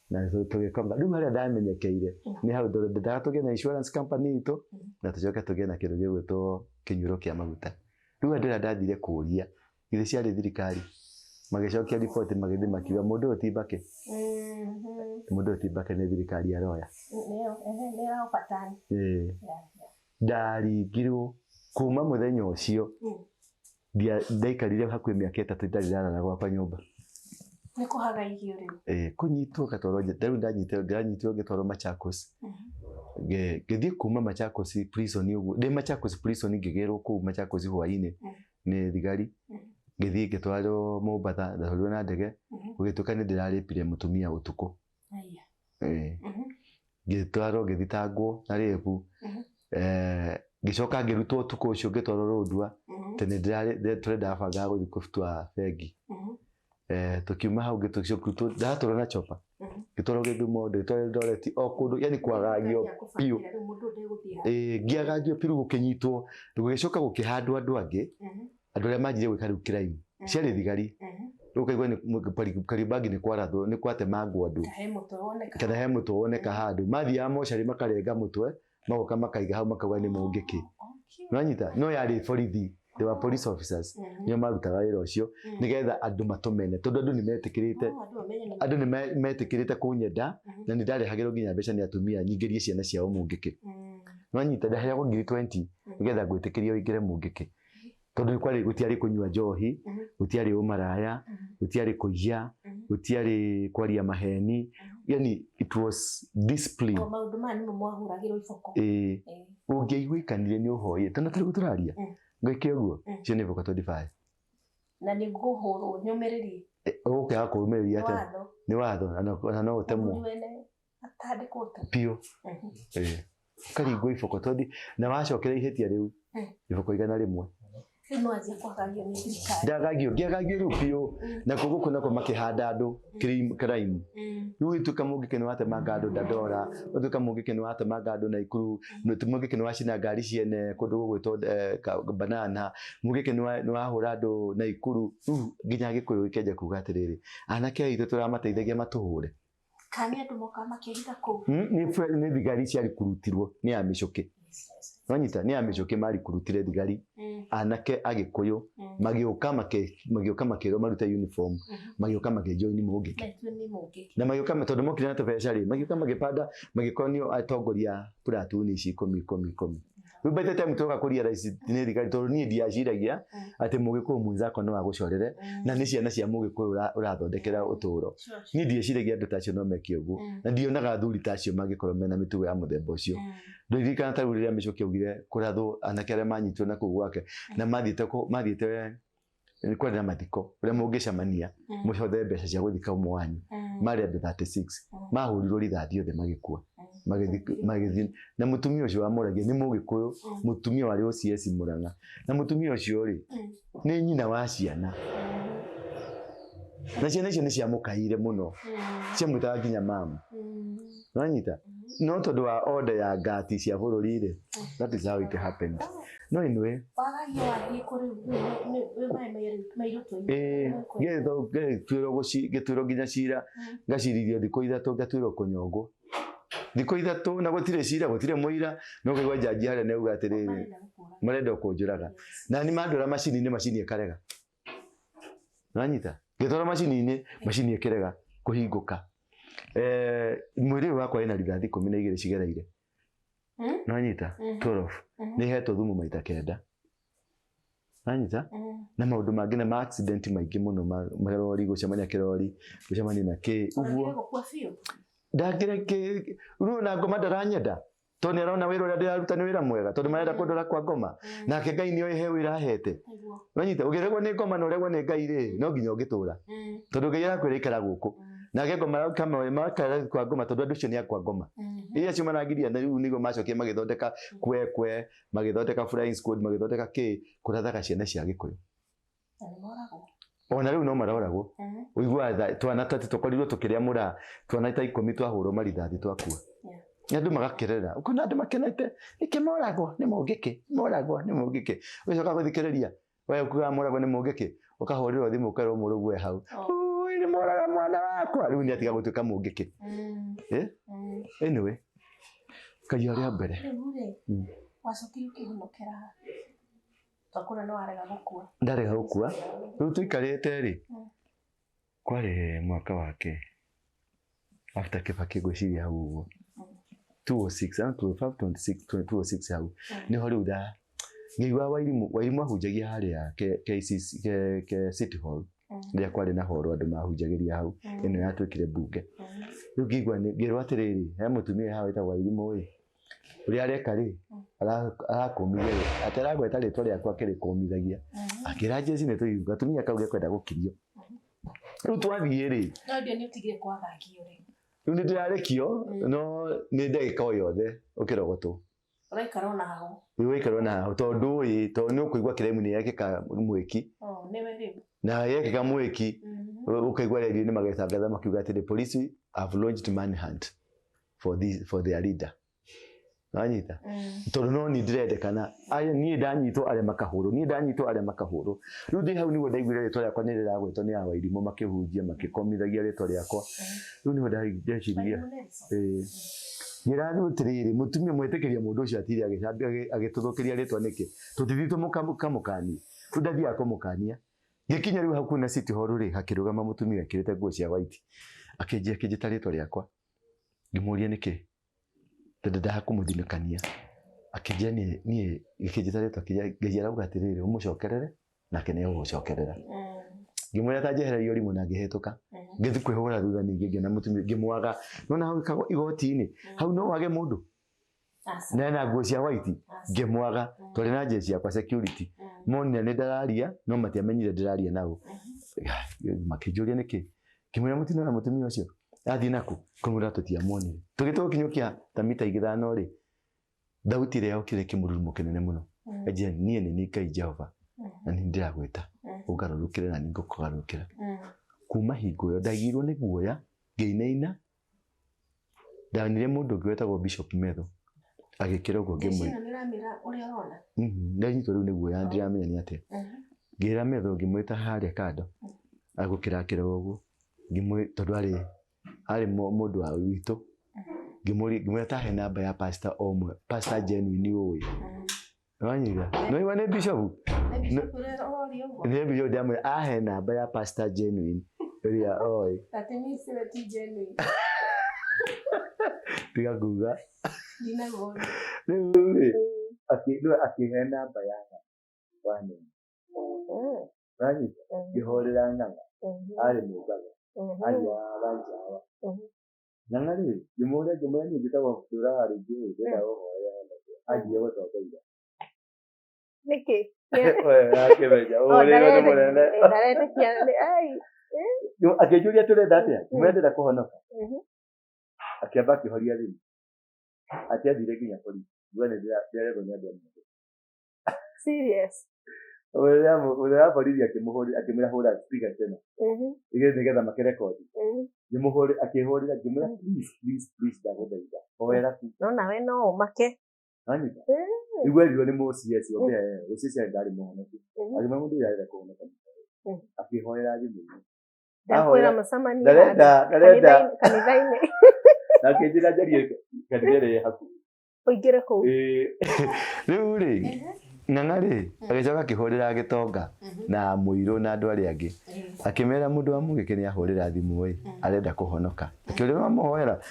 S1: Na tũgĩkomba rĩu harĩa ndamenyekeire nĩ hau ndendaga tũgĩe na insurance company itũ na tũcoke tũgĩe na kĩndũ gĩgwĩtwo kĩnyuĩro kĩa maguta. Rĩu andũ arĩa ndathire kũria githĩ ciarĩ thirikari magĩcokia riboti magĩthiĩ makiuga mũndũ ũyũ ti Mbakĩ. Mũndũ ũyũ ti Mbakĩ nĩ thirikari aroya. Ndaringirwo kuma mũthenya ũcio ndaikarire hakuhĩ mĩaka 3 ndarĩ ndarara gwakwa nyũmba.
S2: Nĩ kũhagaigio rĩu.
S1: Kũnyitwo ngatwarwo rĩu ndanyitirwo ngĩtwarwo Machakos. Ngĩthiĩ kuma Machakos prison ũguo ndĩ Machakos prison ngĩgĩrwo kũu Machakos hwainĩ nĩ thigari. Ngĩthiĩ ngĩtwarwo Mombatha ndatwarirwo na ndege gũgĩtuĩka nĩ ndĩrarĩpire mũtumia ũtukũ. Ngĩtwarwo ngĩthitangwo na rĩbu. Ngĩcoka ngĩrutwo ũtukũ ũcio ngĩtwarwo Lodwar tene tũrendaga bangaga gũthiĩ kũbutua bengi. Tukiuma hau ngĩtũrutwo ndatwarwo na chopa ngĩtwarwo Gĩthumo ngĩtwarwo Eldoret o kũndũ yani kwagagio biũ. Ngĩagagio biũ gũkĩnyitwo gũgĩcoka gũkĩhandwo andũ angĩ andũ arĩa manjire gwĩka rĩu crime ciarĩ thigari rĩu ũkaigua nĩ Kariobangi nĩ kwarathwo nĩ kwatemangwo andũ kana he mũtwe woneka handũ mathiaga mocarĩ makarenga mũtwe magoka makaiga hau makauga nĩ mũngĩkĩ. Nĩwanyita no yarĩ borithi they were police officers nĩo marutaga wĩra ũcio nĩgetha andũ matũmene tondũ andũ nĩmetĩkĩrĩte andũ nĩmetĩkĩrĩte kũnyenda na nĩndarehagĩrwo nginya mbeca nĩ atumia nyingĩrie ciana ciao mũngĩkĩ. Nĩwanyita ndaheagwo ngiri 20 nĩgetha ngwĩtĩkĩrie ũingĩre mũngĩkĩ tondũ kwarĩ gũtiarĩ kũnyua njohi gũtiarĩ ũmaraya gũtiarĩ kũiya gũtiarĩ kwaria maheni yani it was discipline.
S2: Maũndũ maya nĩmo mwahũragĩrwo iboko.
S1: Ũngĩaiguĩkanire nĩ ũhoire tondũ tũrĩ tũraria ngwĩke ũguo icio nĩ iboko 25
S2: na nĩ ngũhũrwo nyũmĩrĩrie.
S1: Ũgũkĩaga kũrũmĩrĩria atĩa? Nĩ watho na no ũtemwo biũ. Ũkaringwo iboko tondũ na wacokera ihĩtia rĩu iboko 100.
S2: Rĩu nĩwanjia kwagagio nĩ thirikari.
S1: Ndagagio ngĩagagio rĩu biũ na kũu gũkũ nakuo makĩhanda andũ crime. Rĩu ũgĩtuĩka mũngĩkĩ nĩwatemanga andũ Dandora, ũgĩtuĩka mũngĩkĩ nĩwatemanga andũ Naikuru, mũngĩkĩ nĩwacina ngari ciene kũndũ gũgwĩtwo Banana, mũngĩkĩ nĩwahũra andũ Naikuru. Rĩu nginya Gĩkũyũ gĩkĩanjia kuga atĩrĩrĩ, anake aitũ tũramateithagia matũhũre.
S2: Kana nĩ andũ mokaga makĩhitha kũu?
S1: Nĩ thigari ciarikurutirwo nĩ amĩcũkĩ. Nĩwanyita nĩ amĩcũkĩ marikurutire thigari anake Agĩkũyũ magĩũka magĩũka makĩrwo marute uniform magĩũka makĩjoin mũngĩkĩ na magĩũka tondũ mokire na tũbeca rĩ magĩũka magĩpanda magĩkorwo nĩo atongoria platoon ici 10 10 10. Rĩu by the time twoka kũ realize nĩ thigari tondũ niĩ ndiaciragia atĩ mũgĩkũyũ mwenzako no agũcorere na nĩ ciana cia mũgĩkũyũ ũrathondekera ũtũũro. Niĩ ndieciragia andũ ta acio no meke ũguo na ndionaga athuri ta acio mangĩkorwo mena mĩtugo ya mũthemba ũcio. Ndirikana ta rĩu rĩrĩa Mĩcũkĩ augire kũrathwo anake arĩa manyitirwo na kũu gwake na mathiĩte kwarĩ na mathiko ũrĩa mũngĩcemania mũcothe mbeca cia gũthika ũmwe wanyu marĩ andũ 36 mahũrirwo rithathi othe magĩkua magĩthiĩ na mũtumia ũcio wamũragia nĩ mũgĩkũyũ mũtumia warĩ OCS Murang'a na mũtumia ũcio rĩ nĩ nyina wa ciana na ciana icio nĩ ciamũkaire mũno ciamwĩtaga nginya mama. Nĩwanyita no tondũ wa order ya ngati cia bũrũri rĩ that is how it happened. No anyway
S2: wagagio wathiĩ kũ rĩu wĩ maĩ mairũ
S1: ngĩtuĩrwo nginya cira ngacirithio thikũ 3 ngatuĩrwo kũnyongwo thikũ 3 na gũtirĩ cira gũtirĩ mũira no kaigua njanji harĩa nĩauga atĩrĩrĩ marenda kũnjũraga na nĩ mandwara macini-inĩ macini ĩkarega. Nĩwanyita ngĩtwara macini-inĩ macini ĩkĩrega kũhingũka. Mwĩrĩ ũyũ wakwa wĩna rithathi 12 cigereire. Nĩwanyita 12 nĩhetwo thumu maita 9. Nĩwanyita na maũndũ mangĩ na ma accident maingĩ mũno marori gũcemania kĩrori gũcemania na kĩ ũguo ndangĩre rĩu na ngoma ndaranyenda tondũ nĩarona wĩra ũrĩa ndĩraruta nĩ wĩra mwega tondũ marenda kũndora kwa ngoma nake Ngai nĩoĩ he wĩra ahete. Nĩwanyita ũngĩregwo nĩ ngoma na ũregwo nĩ Ngai rĩ no nginya ũngĩtũra tondũ Ngai arakwĩra ikara gũkũ nake ngoma makara kwa ngoma tondũ andũ acio nĩ akwa ngoma iria acio marangiria na rĩu nĩguo macokire magĩthondeka kwekwe magĩthondeka flying squad magĩthondeka kĩ kũrathaga ciana cia Gĩkũyũ.
S2: Na nĩ moragwo.
S1: Ona rĩu no maroragwo. Ũiguaga twana tati tũkorirwo tũkĩrĩa mũraa, twana ta 10 twahũrwo marithathi twakua. Andũ magakerera, ũkona andũ makenete, nĩkĩ moragwo nĩ mũngĩkĩ, moragwo nĩ mũngĩkĩ. Ũgĩcoka gũthikĩrĩria, we ũkugaga moragwo nĩ mũngĩkĩ, ũkahũrĩrwo thimũ ũkerwo mũrũguo e hau. Ui, nĩ moraga mwana wakwa. Rĩu nĩ atiga gũtuĩka mũngĩkĩ. Anyway, Ngai arĩa mbere.
S2: Rĩu rĩ, wacokire ũkĩhonokera twakũra no warega gũkua.
S1: Ndarega gũkua. Rĩu tũikarĩte rĩ, kwarĩ mwaka wake after Kibaki ngwĩciria hau ũguo 206 205 26 206 hau niho rĩu nda ngĩigua Wairimu. Wairimu ahunjagia harĩa KCC ke City Hall rĩrĩa kwarĩ na horo andũ mahunjagĩria hau ĩno yatuĩkire mbunge. Rĩu ngĩigua ngĩrwo atĩrĩrĩ, he mũtumia haha wĩtagwo Wairimu ĩ, ũrĩa areka rĩ, arakũmithia rĩ, atĩ aragweta rĩtwa rĩakwa akĩrĩkũmithagia, akĩra njeci nĩ tũigu gatumia kau gekwenda gũkirio. Rĩu twathiĩ rĩ,
S2: No ndio nĩ ũtigire kwagagio rĩ.
S1: Rĩu nĩ ndĩrarekio, no nĩ ndagĩka o yothe ũkĩrogotwo.
S2: Ũraikara ona hau.
S1: Rĩu ũraikara ona hau tondũ ĩ, tondũ nĩ ũkũigua kĩraimu nĩ yekĩka mwĩki.
S2: Oh, nĩwe rĩu.
S1: Na yekĩka mwĩki, ũkaigua redio nĩ magĩtangatha makiuga atĩ the police have launched manhunt for this, for their leader. Wanyita? Tondũ no niĩ ndĩrendekana, aya niĩ ndanyitwo arĩa makahũrwo, niĩ ndanyitwo arĩa makahũrwo. Rĩu ndĩ hau nĩguo ndaiguire rĩtwa rĩakwa nĩ rĩragwetwo nĩ awa irimũ makĩhunjia makĩkomithagia rĩtwa rĩakwa. Rĩu nĩho ndeciririe, ngĩra rĩu atĩrĩrĩ, mũtumia mwĩtĩkĩria mũndũ ũcio atinde agĩtũthũkĩria rĩtwa nĩkĩ? Tũtithiĩ tũmũkamũkanie. Rĩu ndathiaga kũmũkania. Ngĩkinya rĩu hakuhĩ na City Hall rĩ, hakĩrũgama mũtumia ekĩrĩte nguo cia white. Akĩnjia akĩnjĩta rĩtwa rĩakwa. Ngĩmũria nĩkĩ? Tondũ ndendaga kũmũthinĩkania. Akĩnjĩra niĩ niĩ gĩkĩnjĩta rĩtwa akĩnjĩra Ngai arauga atĩrĩrĩ, ũmũcokerere nake nĩ egũgũcokerera. Ngĩmwĩra ta njehereria ũrimũ na ngĩhĩtũka. Ngĩthiĩ kwĩhũra thutha ningĩ ngĩona mũtumia ngĩmwaga. Nĩwona hau igoti-inĩ, hau no wage mũndũ. Na ena nguo cia white, ngĩmwaga. Twarĩ na jeshi yakwa security. Monire nĩ ndararia no matiamenyire ndĩraria nao. Makĩnjũria nĩkĩ. Ngĩmwĩra mũtinona mũtumia ũcio athiĩ naku, kũmwĩra tũtiamuonire. Tũgĩtwo kinyũkia ta mita 5 rĩ, thauti ĩrĩa yokire kĩmũrurumo kĩnene mũno. Anjĩra niĩ nĩ niĩ Ngai Jehova na nĩ ndĩragwĩta ũngarũrũkĩre na nĩ ngũkũgarũrũkĩra. Kuma hingo ĩyo ndaigirwo nĩ guoya ngĩinaina. Ndonire mũndũ ũngĩ wetagwo Bishop Metho agĩkĩra ũguo ngĩmwĩra. Ndanyitwo rĩu nĩ guoya ndiramenya nĩ atĩa. Ngĩra Metho ngĩmwĩta harĩa kando agũkĩrakĩra ũguo tondũ arĩ mũndũ wa witũ. Ngĩmwĩra ta he namba ya pastor o ũmwe, pastor genuine ũĩ. Wanyita? No iwa nĩ bishop? Nĩ bishop ndamwĩra ahe namba ya pastor genuine ĩrĩa oĩ. Tiga kuga. Rĩu rĩ, akĩhe namba ya Wanene. Wanyita? Ngĩhũrĩra Ng'ang'a, arĩ Mombatha, athiaga Wanjawa. Ng'ang'a rĩ, ngĩmũria ngĩmwĩra niĩ njĩtagwo Tũraga rĩngĩ rĩ, ndĩrenda gũkũhoera anjie gũtongoria.
S2: Nĩkĩ?
S1: We akĩmenya ũhũrĩirwo nĩ mũnene.
S2: Ndaretĩkia ai.
S1: Akĩnjũria tũrenda atĩa? Ngĩmwĩra ndĩrenda kũhonoka. Akĩamba akĩhoria thimũ. Atĩ athire nginya borithi. Ngiuga nĩ ndĩrarengwo nĩ andũ a mũndũ.
S2: Serious.
S1: Ũrĩa wa borithi akĩmũhũrĩra akĩmwĩra hũra speaker tena. Nĩgetha makĩrekondi. Ngĩmũhũrĩra akĩhũrĩra ngĩmwĩra please please please ndagũthaitha hoera tu.
S2: No nawe no ũmake.
S1: Wanyita? Rĩu erirwo nĩ mũCS ombea mũCS ndarĩ mũhonoku. Akĩmwĩra mũndũ ũyũ arenda kũhonoka. Akĩhoera thimũ-inĩ.
S2: Ndakwĩra mũcemanie
S1: Ndarenda ndarenda
S2: kanitha-inĩ.
S1: Na akĩnjĩra njarie kanitha ĩrĩa ĩ hakuhĩ.
S2: Ũingĩre kũu.
S1: Rĩu rĩ, Ng'ang'a rĩ, agĩcoka akĩhũrĩra gĩtonga na mũirũ na andũ arĩa angĩ. Akĩmera mũndũ wa Mũgĩkĩ nĩ ahũrĩra thimũ ĩ, arenda kũhonoka. Akĩũria wamũhoera?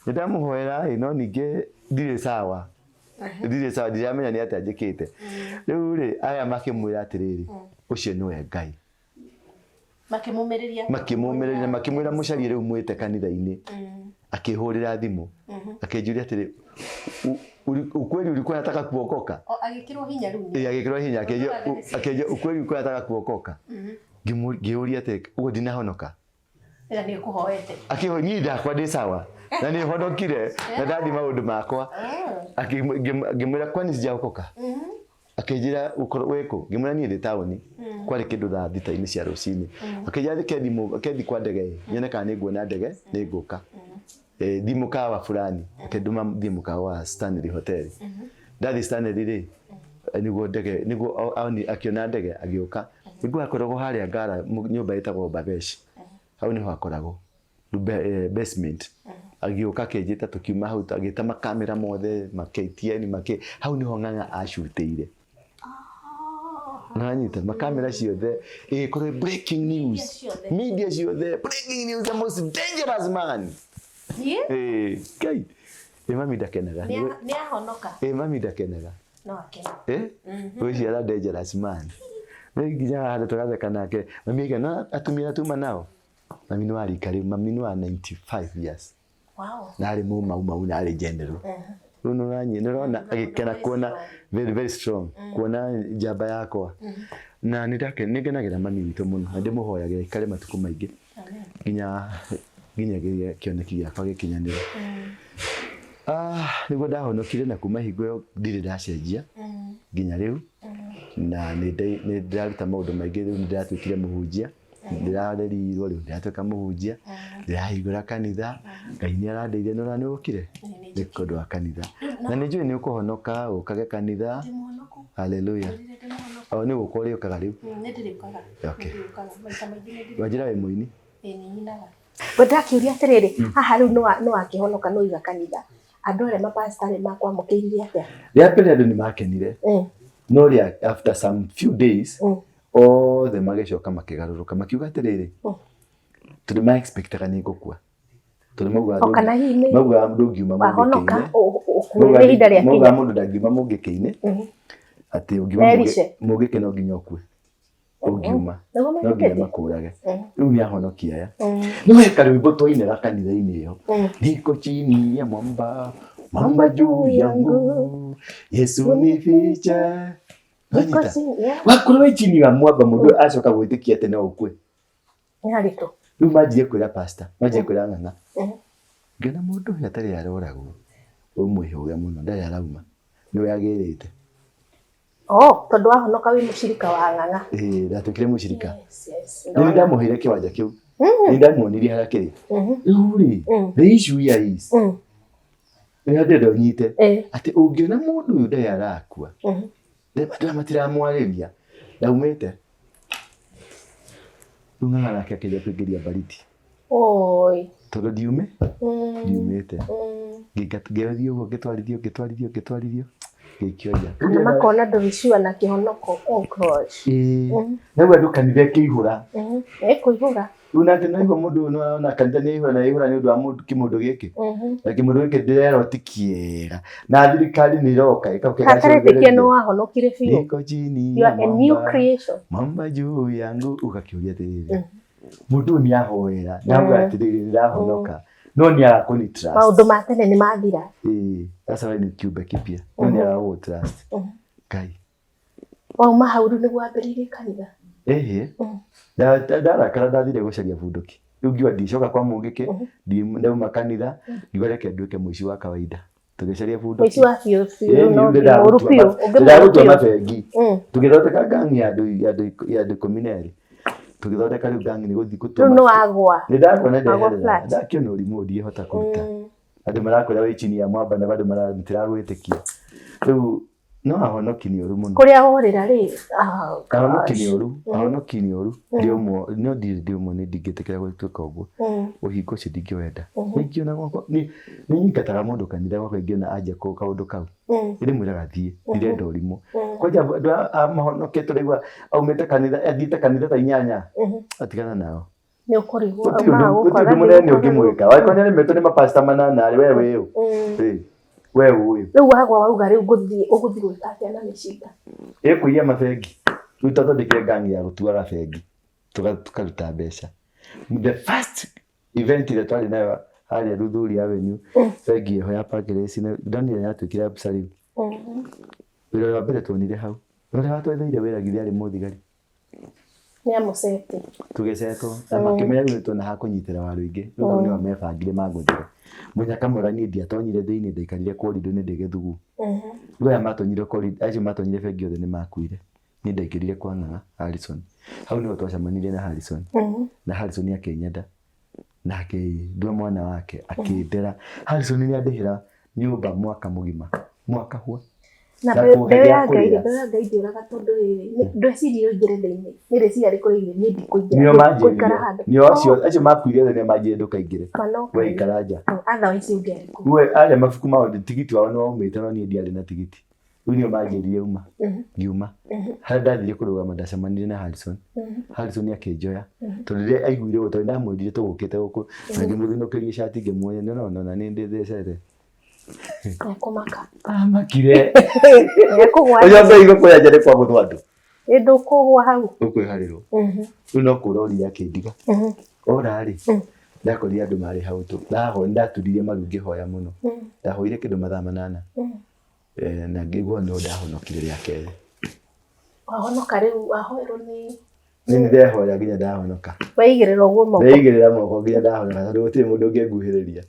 S1: Nĩ ndamũhoera ĩ, no ningĩ ndirĩ sawa. Ndirĩ sawa, ndiramenya nĩ atĩa njĩkĩte. Rĩu rĩ, aya makĩmwĩra atĩrĩrĩ, ũcio nĩwe Ngai.
S2: Makĩmũmĩrĩria.
S1: Makĩmũmĩrĩria na makĩmwĩra mũcarie rĩu mwĩte kanitha-inĩ. Akĩhũrĩra thimũ. Akĩnjũria atĩrĩ, ukweli ulikuwa unataka kuokoka?
S2: Agĩkĩrwo hinya rĩu.
S1: Ĩĩ agĩkĩrwo hinya akĩnjia ukweli ulikuwa unataka kuokoka? Ngĩũria atĩrĩ, ũguo ndinahonoka?
S2: Ĩra nĩ ũkũhoete.
S1: Akĩhoya niĩ ndakwa ndĩ sawa na nĩ honokire na ndathi maũndũ makwa. Ngĩmwĩra kwani sijaokoka? Akĩnjĩra wĩkũ? Ngĩmwĩra niĩ ndĩ taũni. Kwarĩ kĩndũ thaa thita-inĩ cia rũcinĩ. Akĩnjĩra kethi kwa ndege nyone kana nĩ nguona ndege nĩ ngũka. Thiĩ mũkawa fulani, akĩndũma thiĩ mũkawa wa Stanley Hotel. Ndathiĩ Stanley rĩ, nĩguo ndege nĩguo akĩona ndege agĩũka. Nĩguo akoragwo harĩa Ngara nyũmba ĩtagwo Babeshi. Hau nĩho akoragwo basement. Agĩũka akĩnjĩta tũkiuma hau agĩta makamera mothe ma KTN makĩ hau nĩho Ng'ang'a acutĩire. Nanyita makamera ciothe ĩgĩkorwo breaking news, media ciothe breaking news, the most dangerous man. Ngai ĩ mami ndakenaga.
S2: Nĩ ahonoka.
S1: Ĩ mami ndakenaga.
S2: No akena.
S1: Gwĩciara dangerous man. Nĩ nginya handũ tũratheka nake mami aiga no atumia tuma nao. Mami nĩ wa rika rĩu, mami nĩ wa 95 years.
S2: Wow.
S1: Na arĩ mũmau mau na arĩ general. Rĩu nĩ ũranyia nĩ ũrona agĩkena kuona very very strong kuona njamba yakwa. Na nĩ ngenagĩra mami witũ mũno na ndĩmũhoyagĩra aikare matukũ maingĩ nginya nginya kĩoneki gĩakwa gĩkinyanĩre. Nĩguo ndahonokire na kuma hingo ĩyo ndirĩ ndacenjia nginya rĩu. Na nĩ ndĩraruta maũndũ maingĩ rĩu nĩ ndĩratuĩkire mũhunjia. Ndĩrarerirwo rĩu ndĩratuĩka mũhunjia, ndĩrahingũra kanitha, Ngai nĩ arandeithia nĩ ũrona nĩ ũkire nĩ ũndũ wa kanitha. Na nĩ njũĩ nĩ ũkũhonoka ũkage kanitha. Hallelujah. O nĩ gũka ũrĩũkaga rĩu. Okay. Wanjĩra wĩ mũini?
S2: Ndakĩũria atĩrĩrĩ, haha rĩu nĩ wakĩhonoka nĩ waiga kanitha. Andũ arĩa mapastarĩ makwamũkĩrire atĩa?
S1: Rĩa mbere andũ nĩ makenire. No rĩa after some few days othe magĩcoka makĩgarũrũka makiuga atĩrĩrĩ, tondũ ma expectaga nĩ ngũkua. Tondũ maugaga ndũngiuma mũngĩkĩ-inĩ. Maugaga mũndũ ndangiuma mũngĩkĩ-inĩ, atĩ ũngiuma mũngĩkĩ no nginya ũkue. Ũngiuma no nginya makũrage. Rĩu nĩ ahonokia aya. Nĩ weka rwĩmbo twainaga kanitha-inĩ ĩyo. Niko chini ya mwamba, mwamba juu yangu, Yesu nifiche. Wakorwo wĩ chini ya mwamba mũndũ acoka gwĩtĩkia atĩ no ũkue.
S2: Nĩ haritũ.
S1: Rĩu manjie kwĩra pastor, manjie kwĩra Ng'ang'a. Ngĩona mũndũ ũyũ atarĩ aroragwo, ũmwĩhũge mũno, ndarĩ arauma. Nĩwe agĩrĩte.
S2: Oh, tondũ wahonoka wĩ mũcirika wa Ng'ang'a.
S1: Ĩĩ, ndatuĩkire mũcirika. Nĩ ndamũheire kĩwanja kĩu. Nĩ ndamuonirie harĩa kĩrĩ. Rĩu rĩ, the issue here is, nĩ ndĩrenda ũnyite atĩ ũngĩona mũndũ ũyũ ndarĩ arakua, andũ matiramwarĩria, ndaumĩte. Rĩu Ng'ang'a nake akĩanjia kũingĩria baridi.
S2: Oi.
S1: Tondũ ndiumĩte. Ngĩthiĩ ũguo ngĩtwarithio ngĩtwarithio ngĩtwarithio ngĩikio nja.
S2: Kana makona ndũrĩ sure na kĩhonoko. Oh gosh.
S1: Ĩĩ. Na rĩu andũ kanitha ĩkĩihũra.
S2: Ĩkũihũra.
S1: Rĩu nake naigua mũndũ ũyũ nĩarona kanitha nĩ yaihũra na yaihũra nĩ ũndũ wa mũndũ kĩmũndũ gĩkĩ. Na kĩmũndũ gĩkĩ ndĩrerwo ti kĩega. Na thirikari nĩ ĩroka ĩgoka
S2: Hataretĩkia nĩ wahonokire biũ.
S1: Niko chini
S2: You are a new creation.
S1: Mwamba juu yangu ũgakĩũria atĩrĩrĩ. Mũndũ ũyũ nĩ ahoera na auga atĩrĩrĩ ndĩrahonoka no nĩ aga kũni trust.
S2: Maũndũ ma tene nĩ mathira.
S1: Ĩĩ, sasa wewe ni kiumbe kipya no nĩ aga gũgũ trust. Ngai.
S2: Wauma hau rĩu nĩguo wambĩrĩirie kanitha?
S1: Ĩhĩ. Ndarakara ndathire gũcaria bunduki. Rĩu ngiuga ndicoka kwa mũngĩkĩ, ndauma kanitha, ngiuga reke nduĩke mũici wa kawaida. Tũgĩcaria bunduki.
S2: Mũici wa biũ biũ no mũũru biũ.
S1: Ndĩragũtua mabengi. Tũgĩthondeka ngangi ya andũ 12. Tũgĩthondeka rĩu ngangi nĩ gũthiĩ gũtua.
S2: Rĩu nĩ wagwa.
S1: Nĩ ndagwa na ndeherera. Ndakĩona ũrimũ ndingĩhota kũruta. Andũ marakwĩra wĩ chini ya mwamba na bado matiragwĩtĩkia. Rĩu no ahonoki nĩ ũru mũno.
S2: Kũrĩa worĩra rĩ.
S1: Ahonoki nĩ ũru. Ahonoki nĩ ũru. Ndĩ ũmwe, no ndirĩ ndĩ ũmwe nĩ ndingĩtĩkĩra gũtuĩka ũguo. Ũhingo ũcio ndingĩwenda. Nĩ ingĩona gwakwa, nĩ nyingataga mũndũ kanitha gwakwa ingĩona anjia kaũndũ kau. Ndĩmwĩraga thiĩ, ndirenda ũrimũ. Kwanja andũ a mahonoke tũraigua aumĩte kanitha, athiĩte kanitha ta inyanya. Atigana nao.
S2: Nĩ ũkũrigwo.
S1: Gũtirĩ ũndũ mũnene ũngĩmwĩka. Wangĩkorwo nĩ aremetwo nĩ mapasta manana rĩ, we wĩ ũ? We ũĩ.
S2: Rĩu wagwa wauga rĩu ngũthiĩ ũgũthiĩ gwĩka atĩa na mĩcinga?
S1: Ĩkũiya mabengi. Rĩu twathondekire ngangi ya gũtuaga bengi. Tũkaruta mbeca. The first event ĩrĩa twarĩ nayo harĩa Luthuli Avenue, bengi ĩho ya Parklands, ndonire yatuĩkire Absa rĩu. Wĩra wa mbere tuonire hau. Ũrĩa watwetheire wĩra githĩ arĩ mũthigari.
S2: Nĩ amũcete.
S1: Tũgĩcetwo na makĩmenya rĩu nĩtuona ha kũnyitĩra waru ingĩ. Rĩu hau nĩho mebangire mangũthĩre. Mũnyaka mwega niĩ ndiatonyire thĩinĩ ndaikarire korido-inĩ ndĩ gĩthugu. Rĩu aya matonyire korido, acio matonyire bengi othe nĩ makuire. Niĩ ndaingĩrire kwa Ng'ang'a Harrison. Hau nĩho twacemanirie na Harrison. Na Harrison akĩnyenda na akĩndua mwana wake akĩndera. Harrison nĩ andĩhĩra nyũmba mwaka mũgima. Mwaka hwa.
S2: Na
S1: Na kũhe
S2: mbeũ
S1: gĩa
S2: ya Ngai
S1: kũrĩa.
S2: mbeũ ya Ngai ndĩũraga tondũ rĩrĩ ndwecirie ũingĩre thĩinĩ nĩ rĩciria rĩkũrĩire niĩ ndikũingĩra
S1: Nĩo
S2: ngũikara
S1: manjĩrire.
S2: handũ
S1: Nĩo acio acio makuire othe nĩo manjĩrire ndũkaingĩre.
S2: manoka
S1: We ikara nja.
S2: otherwise ũngĩarĩ kũ
S1: We arĩa mabuku mao tigiti wao nĩ waumĩte no niĩ ndiarĩ na tigiti. Rĩu nĩo manjĩrire uma. Ngiuma. Harĩa ndathire kũrũgama ndacemanirie na Harrison. Harrison akĩnjoya tondũ rĩrĩa aiguire ũguo tondũ ndamwĩrire tũgũkĩte gũkũ na ngĩmũthinũkĩria cati ngĩmuonia no no na nĩ ndĩthecete.
S2: Ekũmaka.
S1: Amakire.
S2: Ekũgwa.
S1: Ũcio Ngai gũkũya nja nĩ kwa gũthwo andũ.
S2: Ĩ ndũkũgwa hau.
S1: Ũkwĩharĩrwo. Rĩu no kũra orire akĩndiga. Ora rĩ, ndakorire andũ marĩ hau tũ. Ndaturirie maru ngĩhoya mũno. Ndahoire kĩndũ mathaa 8. Na ngĩigua no ndahonokire rĩa kerĩ.
S2: Wahonoka rĩu wahoerwo nĩ
S1: Nĩ ndehoya nginya ndahonoka.
S2: Waigĩrĩra ũguo moko.
S1: Ndeigĩrĩra moko nginya ndahonoka tondũ gũtirĩ mũndũ ũngĩnguhĩrĩria.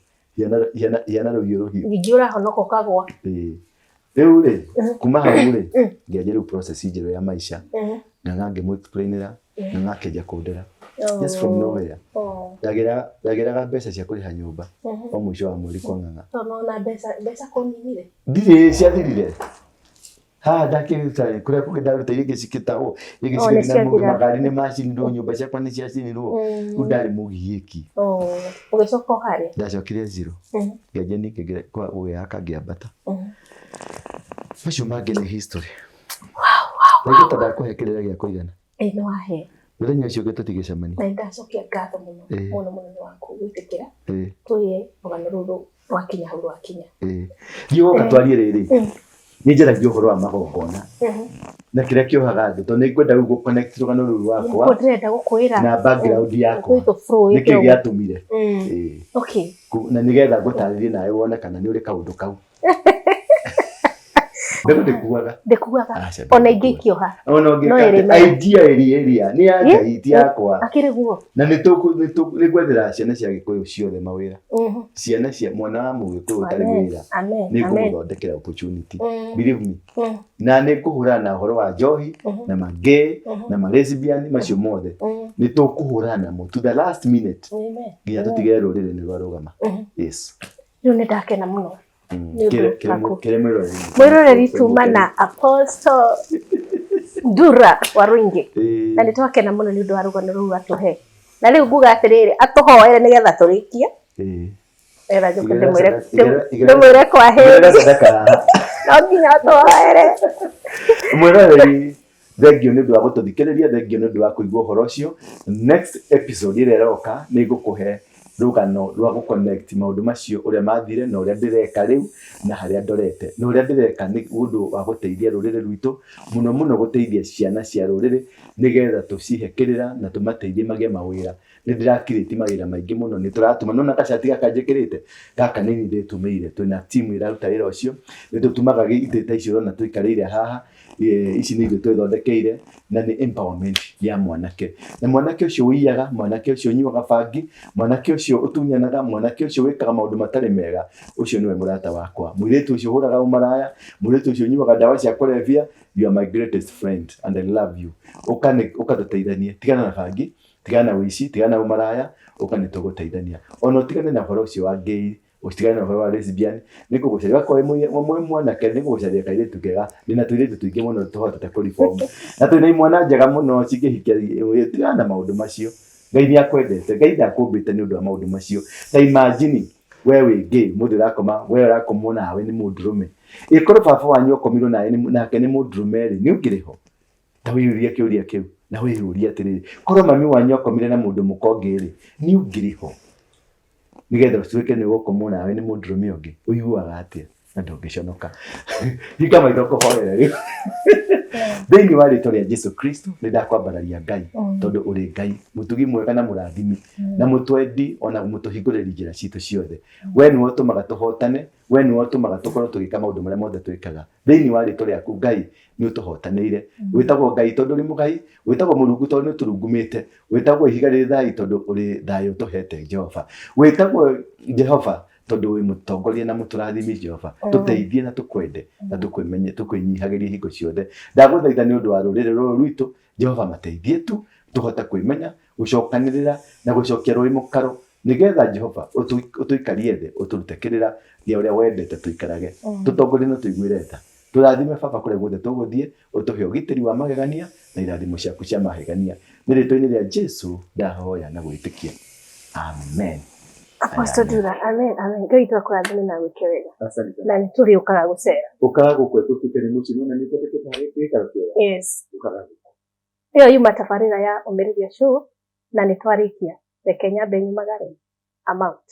S1: Hiana rũhiũ rũhiũ.
S2: Ningĩ ũrahonoka ũkagwa.
S1: Ĩĩ. Rĩu rĩ, kuma hau rĩ, ngĩanjia rĩu process njerũ ya maica. Ng'ang'a ngĩmũ explainĩra, Ng'ang'a akĩanjia kũndera. Just from nowhere. Ndagĩraga mbeca cia kũrĩha nyũmba o mũico wa mweri kwa Ng'ang'a.
S2: Tondũ ona mbeca mbeca kũninire.
S1: Ndirĩ ciathirire. Haha ndakĩruta kũrĩa kũngĩ ndaruta iria ingĩ cikĩtahwo, ingĩ
S2: Oh, nĩ
S1: cigĩthiĩ na mũndũ,
S2: ciathira.
S1: makari nĩ macinirwo, nyũmba ciakwa nĩ ciacinirwo. Rĩu ndarĩ mũgiĩki.
S2: Ũgĩcoka o harĩa.
S1: Ndacokire zero. Ngĩanjia ningĩ gũgĩaka ngĩambata. Macio mangĩ nĩ history. Rĩngĩ ta ndakũhe kĩrĩra gĩa kũigana.
S2: Ĩĩ nĩ wahe.
S1: Mũthenya ũcio ũngĩ tũtigĩcemania.
S2: Na nĩndacokia ngatho mũno mũno mũno nĩ waku gwĩtĩkĩra tũrĩe rũgano rũrũ rwakinya hau rwakinya.
S1: Thiĩ woka twarie rĩrĩ. Nĩ njaragia ũhoro wa magongona na kĩrĩa kĩohaga andũ tondũ nĩ ngwenda rĩu gũ connect rũgano rũu rwakwa
S2: Nĩguo ndĩrenda gũkwĩra
S1: na background yakwa.
S2: Gwĩtũ flow
S1: Nĩkĩ
S2: ĩte ũguo.
S1: gĩatũmire.
S2: Okay.
S1: Na nĩgetha ngũtarĩrie nawe wone kana nĩ ũrĩ kaũndũ kau. Mbegũ ndĩkuaga.
S2: Ndĩkuaga.
S1: Aca, mbegũ
S2: Ona
S1: ndĩkuaga.
S2: ingĩkĩoha.
S1: Ona
S2: No
S1: ũngĩka
S2: ĩrĩmera.
S1: atĩa, idea ĩrĩa ĩrĩa nĩ ya Ngai ti yakwa.
S2: Akĩrĩ guo.
S1: Na nĩ ngwethera ciana cia Gĩkũyũ ciothe mawĩra. Ciana cia mwana wa Mũgĩkũyũ ũtarĩ wĩra
S2: Amen.
S1: nĩ
S2: Amen.
S1: ngũmũthondekera opportunity. Believe me. Na nĩ ngũhũrana na ũhoro wa njohi na magay na ma lesbian macio mothe. Nĩ tũkũhũrana namo to the last minute
S2: Amen.
S1: nginya tũtigĩrĩre rũrĩrĩ nĩ rwarũgama. Yes.
S2: Rĩu nĩ ndakena mũno. Nĩ ũndũ waku.
S1: Kĩrĩ mwĩroreri.
S2: Mwĩroreri tuma na Apostle Ndura Waruingi. Na nĩ twakena mũno nĩ ũndũ wa rũgano rũu atũhe. Na rĩu nguga atĩrĩrĩ atũhoere nĩgetha tũrĩkie. Nĩgetha njũke ndĩmwĩre kwa
S1: Igĩrĩra
S2: heri.
S1: sadaka haha.
S2: No nginya atũhoere.
S1: Mwĩroreri thengio nĩ ũndũ wa gũtũthikĩrĩria, thengio nĩ ũndũ wa kũigua ũhoro ũcio. Next episode ĩrĩa ĩroka nĩ ngũkũhe rũgano rwa gũ connect maũndũ macio ũrĩa mathire na ũrĩa ndĩreka rĩu na harĩa ndorete na ũrĩa ndĩreka nĩ ũndũ wa gũteithia rũrĩrĩ rwitũ mũno mũno gũteithia ciana cia rũrĩrĩ nĩgetha tũcihe kĩrĩra na tũmateithie magĩe mawĩra. Nĩ ndĩrakirĩti mawĩra maingĩ mũno, nĩ tũratuma nona gacati gaka njĩkĩrĩte gaka nĩ niĩ ndĩtumĩire, twĩna team ĩraruta wĩra ũcio, nĩ tũtumaga itĩ ta icio ũrona tũikarĩire haha, ici nĩ ithuĩ twĩthondekeire na nĩ empowerment ya mwanake. Na mwanake ũcio ũiyaga, mwanake ũcio ũnyuaga bangi, mwanake ũcio ũtunyanaga, mwanake ũcio wĩkaga maũndũ matarĩ mega, ũcio nĩwe mũrata wakwa. Mũirĩtu ũcio ũhũraga ũmaraya, mũirĩtu ũcio ũnyuaga ndawa cia kũrebia, you are my greatest friend and I love you. Ũka ũka tũteithanie, tigana na bangi, tigana na ũici, tigana na ũmaraya, ũka nĩ tũgũteithania. Ona ũtigane na ũhoro ũcio wa gay, ũtigane na ũhoro wa lesbian, nĩ ngũgũcaria wakorwo wĩ mwanake nĩ ngũgũcaria kairĩtu kega, ndĩna tũirĩtu tũingĩ mũno tũhotete kũ reform. Na twĩna imwana njega mũno cingĩhikia, tigana na maũndũ macio. Ngai nĩ akwendete, Ngai ndakũmbĩte nĩ ũndũ wa maũndũ macio. Ta imagine we wĩ gay, mũndũ ũrakoma, we ũrakomwo nawe nĩ mũndũrũme. Ĩkorwo baba wanyu akomirwo nawe nake nĩ mũndũrũme rĩ, nĩ ũngĩrĩ ho? Ta wĩyũrie kĩũria kĩu na wĩyũrie atĩrĩrĩ, korwo mami wanyu akomire na mũndũ mũka ũngĩ rĩ, nĩ ũngĩrĩ ho? Nĩgetha ũtuĩke nĩ ũgũkomwo nawe nĩ mũndũrũme ũngĩ, ũiguaga atĩa? Na ndũngĩconoka. Hinga maitho kũhoera rĩu. Thĩinĩ wa rĩtwa rĩa Jesu Kristo nĩ ndakwambararia Ngai tondũ ũrĩ Ngai mũtugi mwega na mũrathimi na mũtwendi ona mũtũhingũrĩri njĩra citũ ciothe. We nĩwe ũtũmaga tũhotane, we nĩwe ũtũmaga tũkorwo tũgĩka maũndũ marĩa mothe twĩkaga. Thĩinĩ wa rĩtwa rĩaku Ngai nĩ ũtũhotanĩire. Wĩtagwo Ngai tondũ ũrĩ mũgai, wĩtagwo Mũrungu tondũ nĩ ũtũrungumĩte, wĩtagwo ihiga rĩrĩ thayũ tondũ ũrĩ thayũ ũtũhete Jehova. Wĩtagwo Jehova Tondũ wĩ mũtongoria na mũtũrathimi Jehova, tũteithie na tũkwende na tũkwĩmenye, tũkwĩnyihagĩrie hingo ciothe. Ndagũthaitha nĩ ũndũ wa rũrĩrĩ rũrũ rwitũ Jehova, mateithie tu tũhote kwĩmenya, gũcokanĩrĩra na gũcokia rũĩ mũkaro, nĩgetha Jehova ũtũikarie thĩ, ũtũrute kĩrĩra gĩa ũrĩa wendete tũikarage. Tũtongorie na tũiguĩre tha, tũrathime baba kũrĩa guothe tũgũthiĩ, ũtũhe ũgitĩri wa magegania na irathimo ciaku cia magegania. Nĩ rĩtwa-inĩ rĩa Jesu ndahoya na gwĩtĩkia, amen.
S2: Apostle Dura, amen, amen. Ngai witũ akũrathime na agwĩke wega. Na nĩ tũrĩũkaga gũcera.
S1: Ũkaga gũkũ tũtuĩke nĩ mũciĩ nona nĩ twendekete gĩikaro kĩega.
S2: Yes.
S1: Ũkaga gũkũ.
S2: Ĩyo yuma tabarĩra ya Ũmĩrĩria Show na nĩ twarĩkia. Reke nyambe nyumagare. I'm out.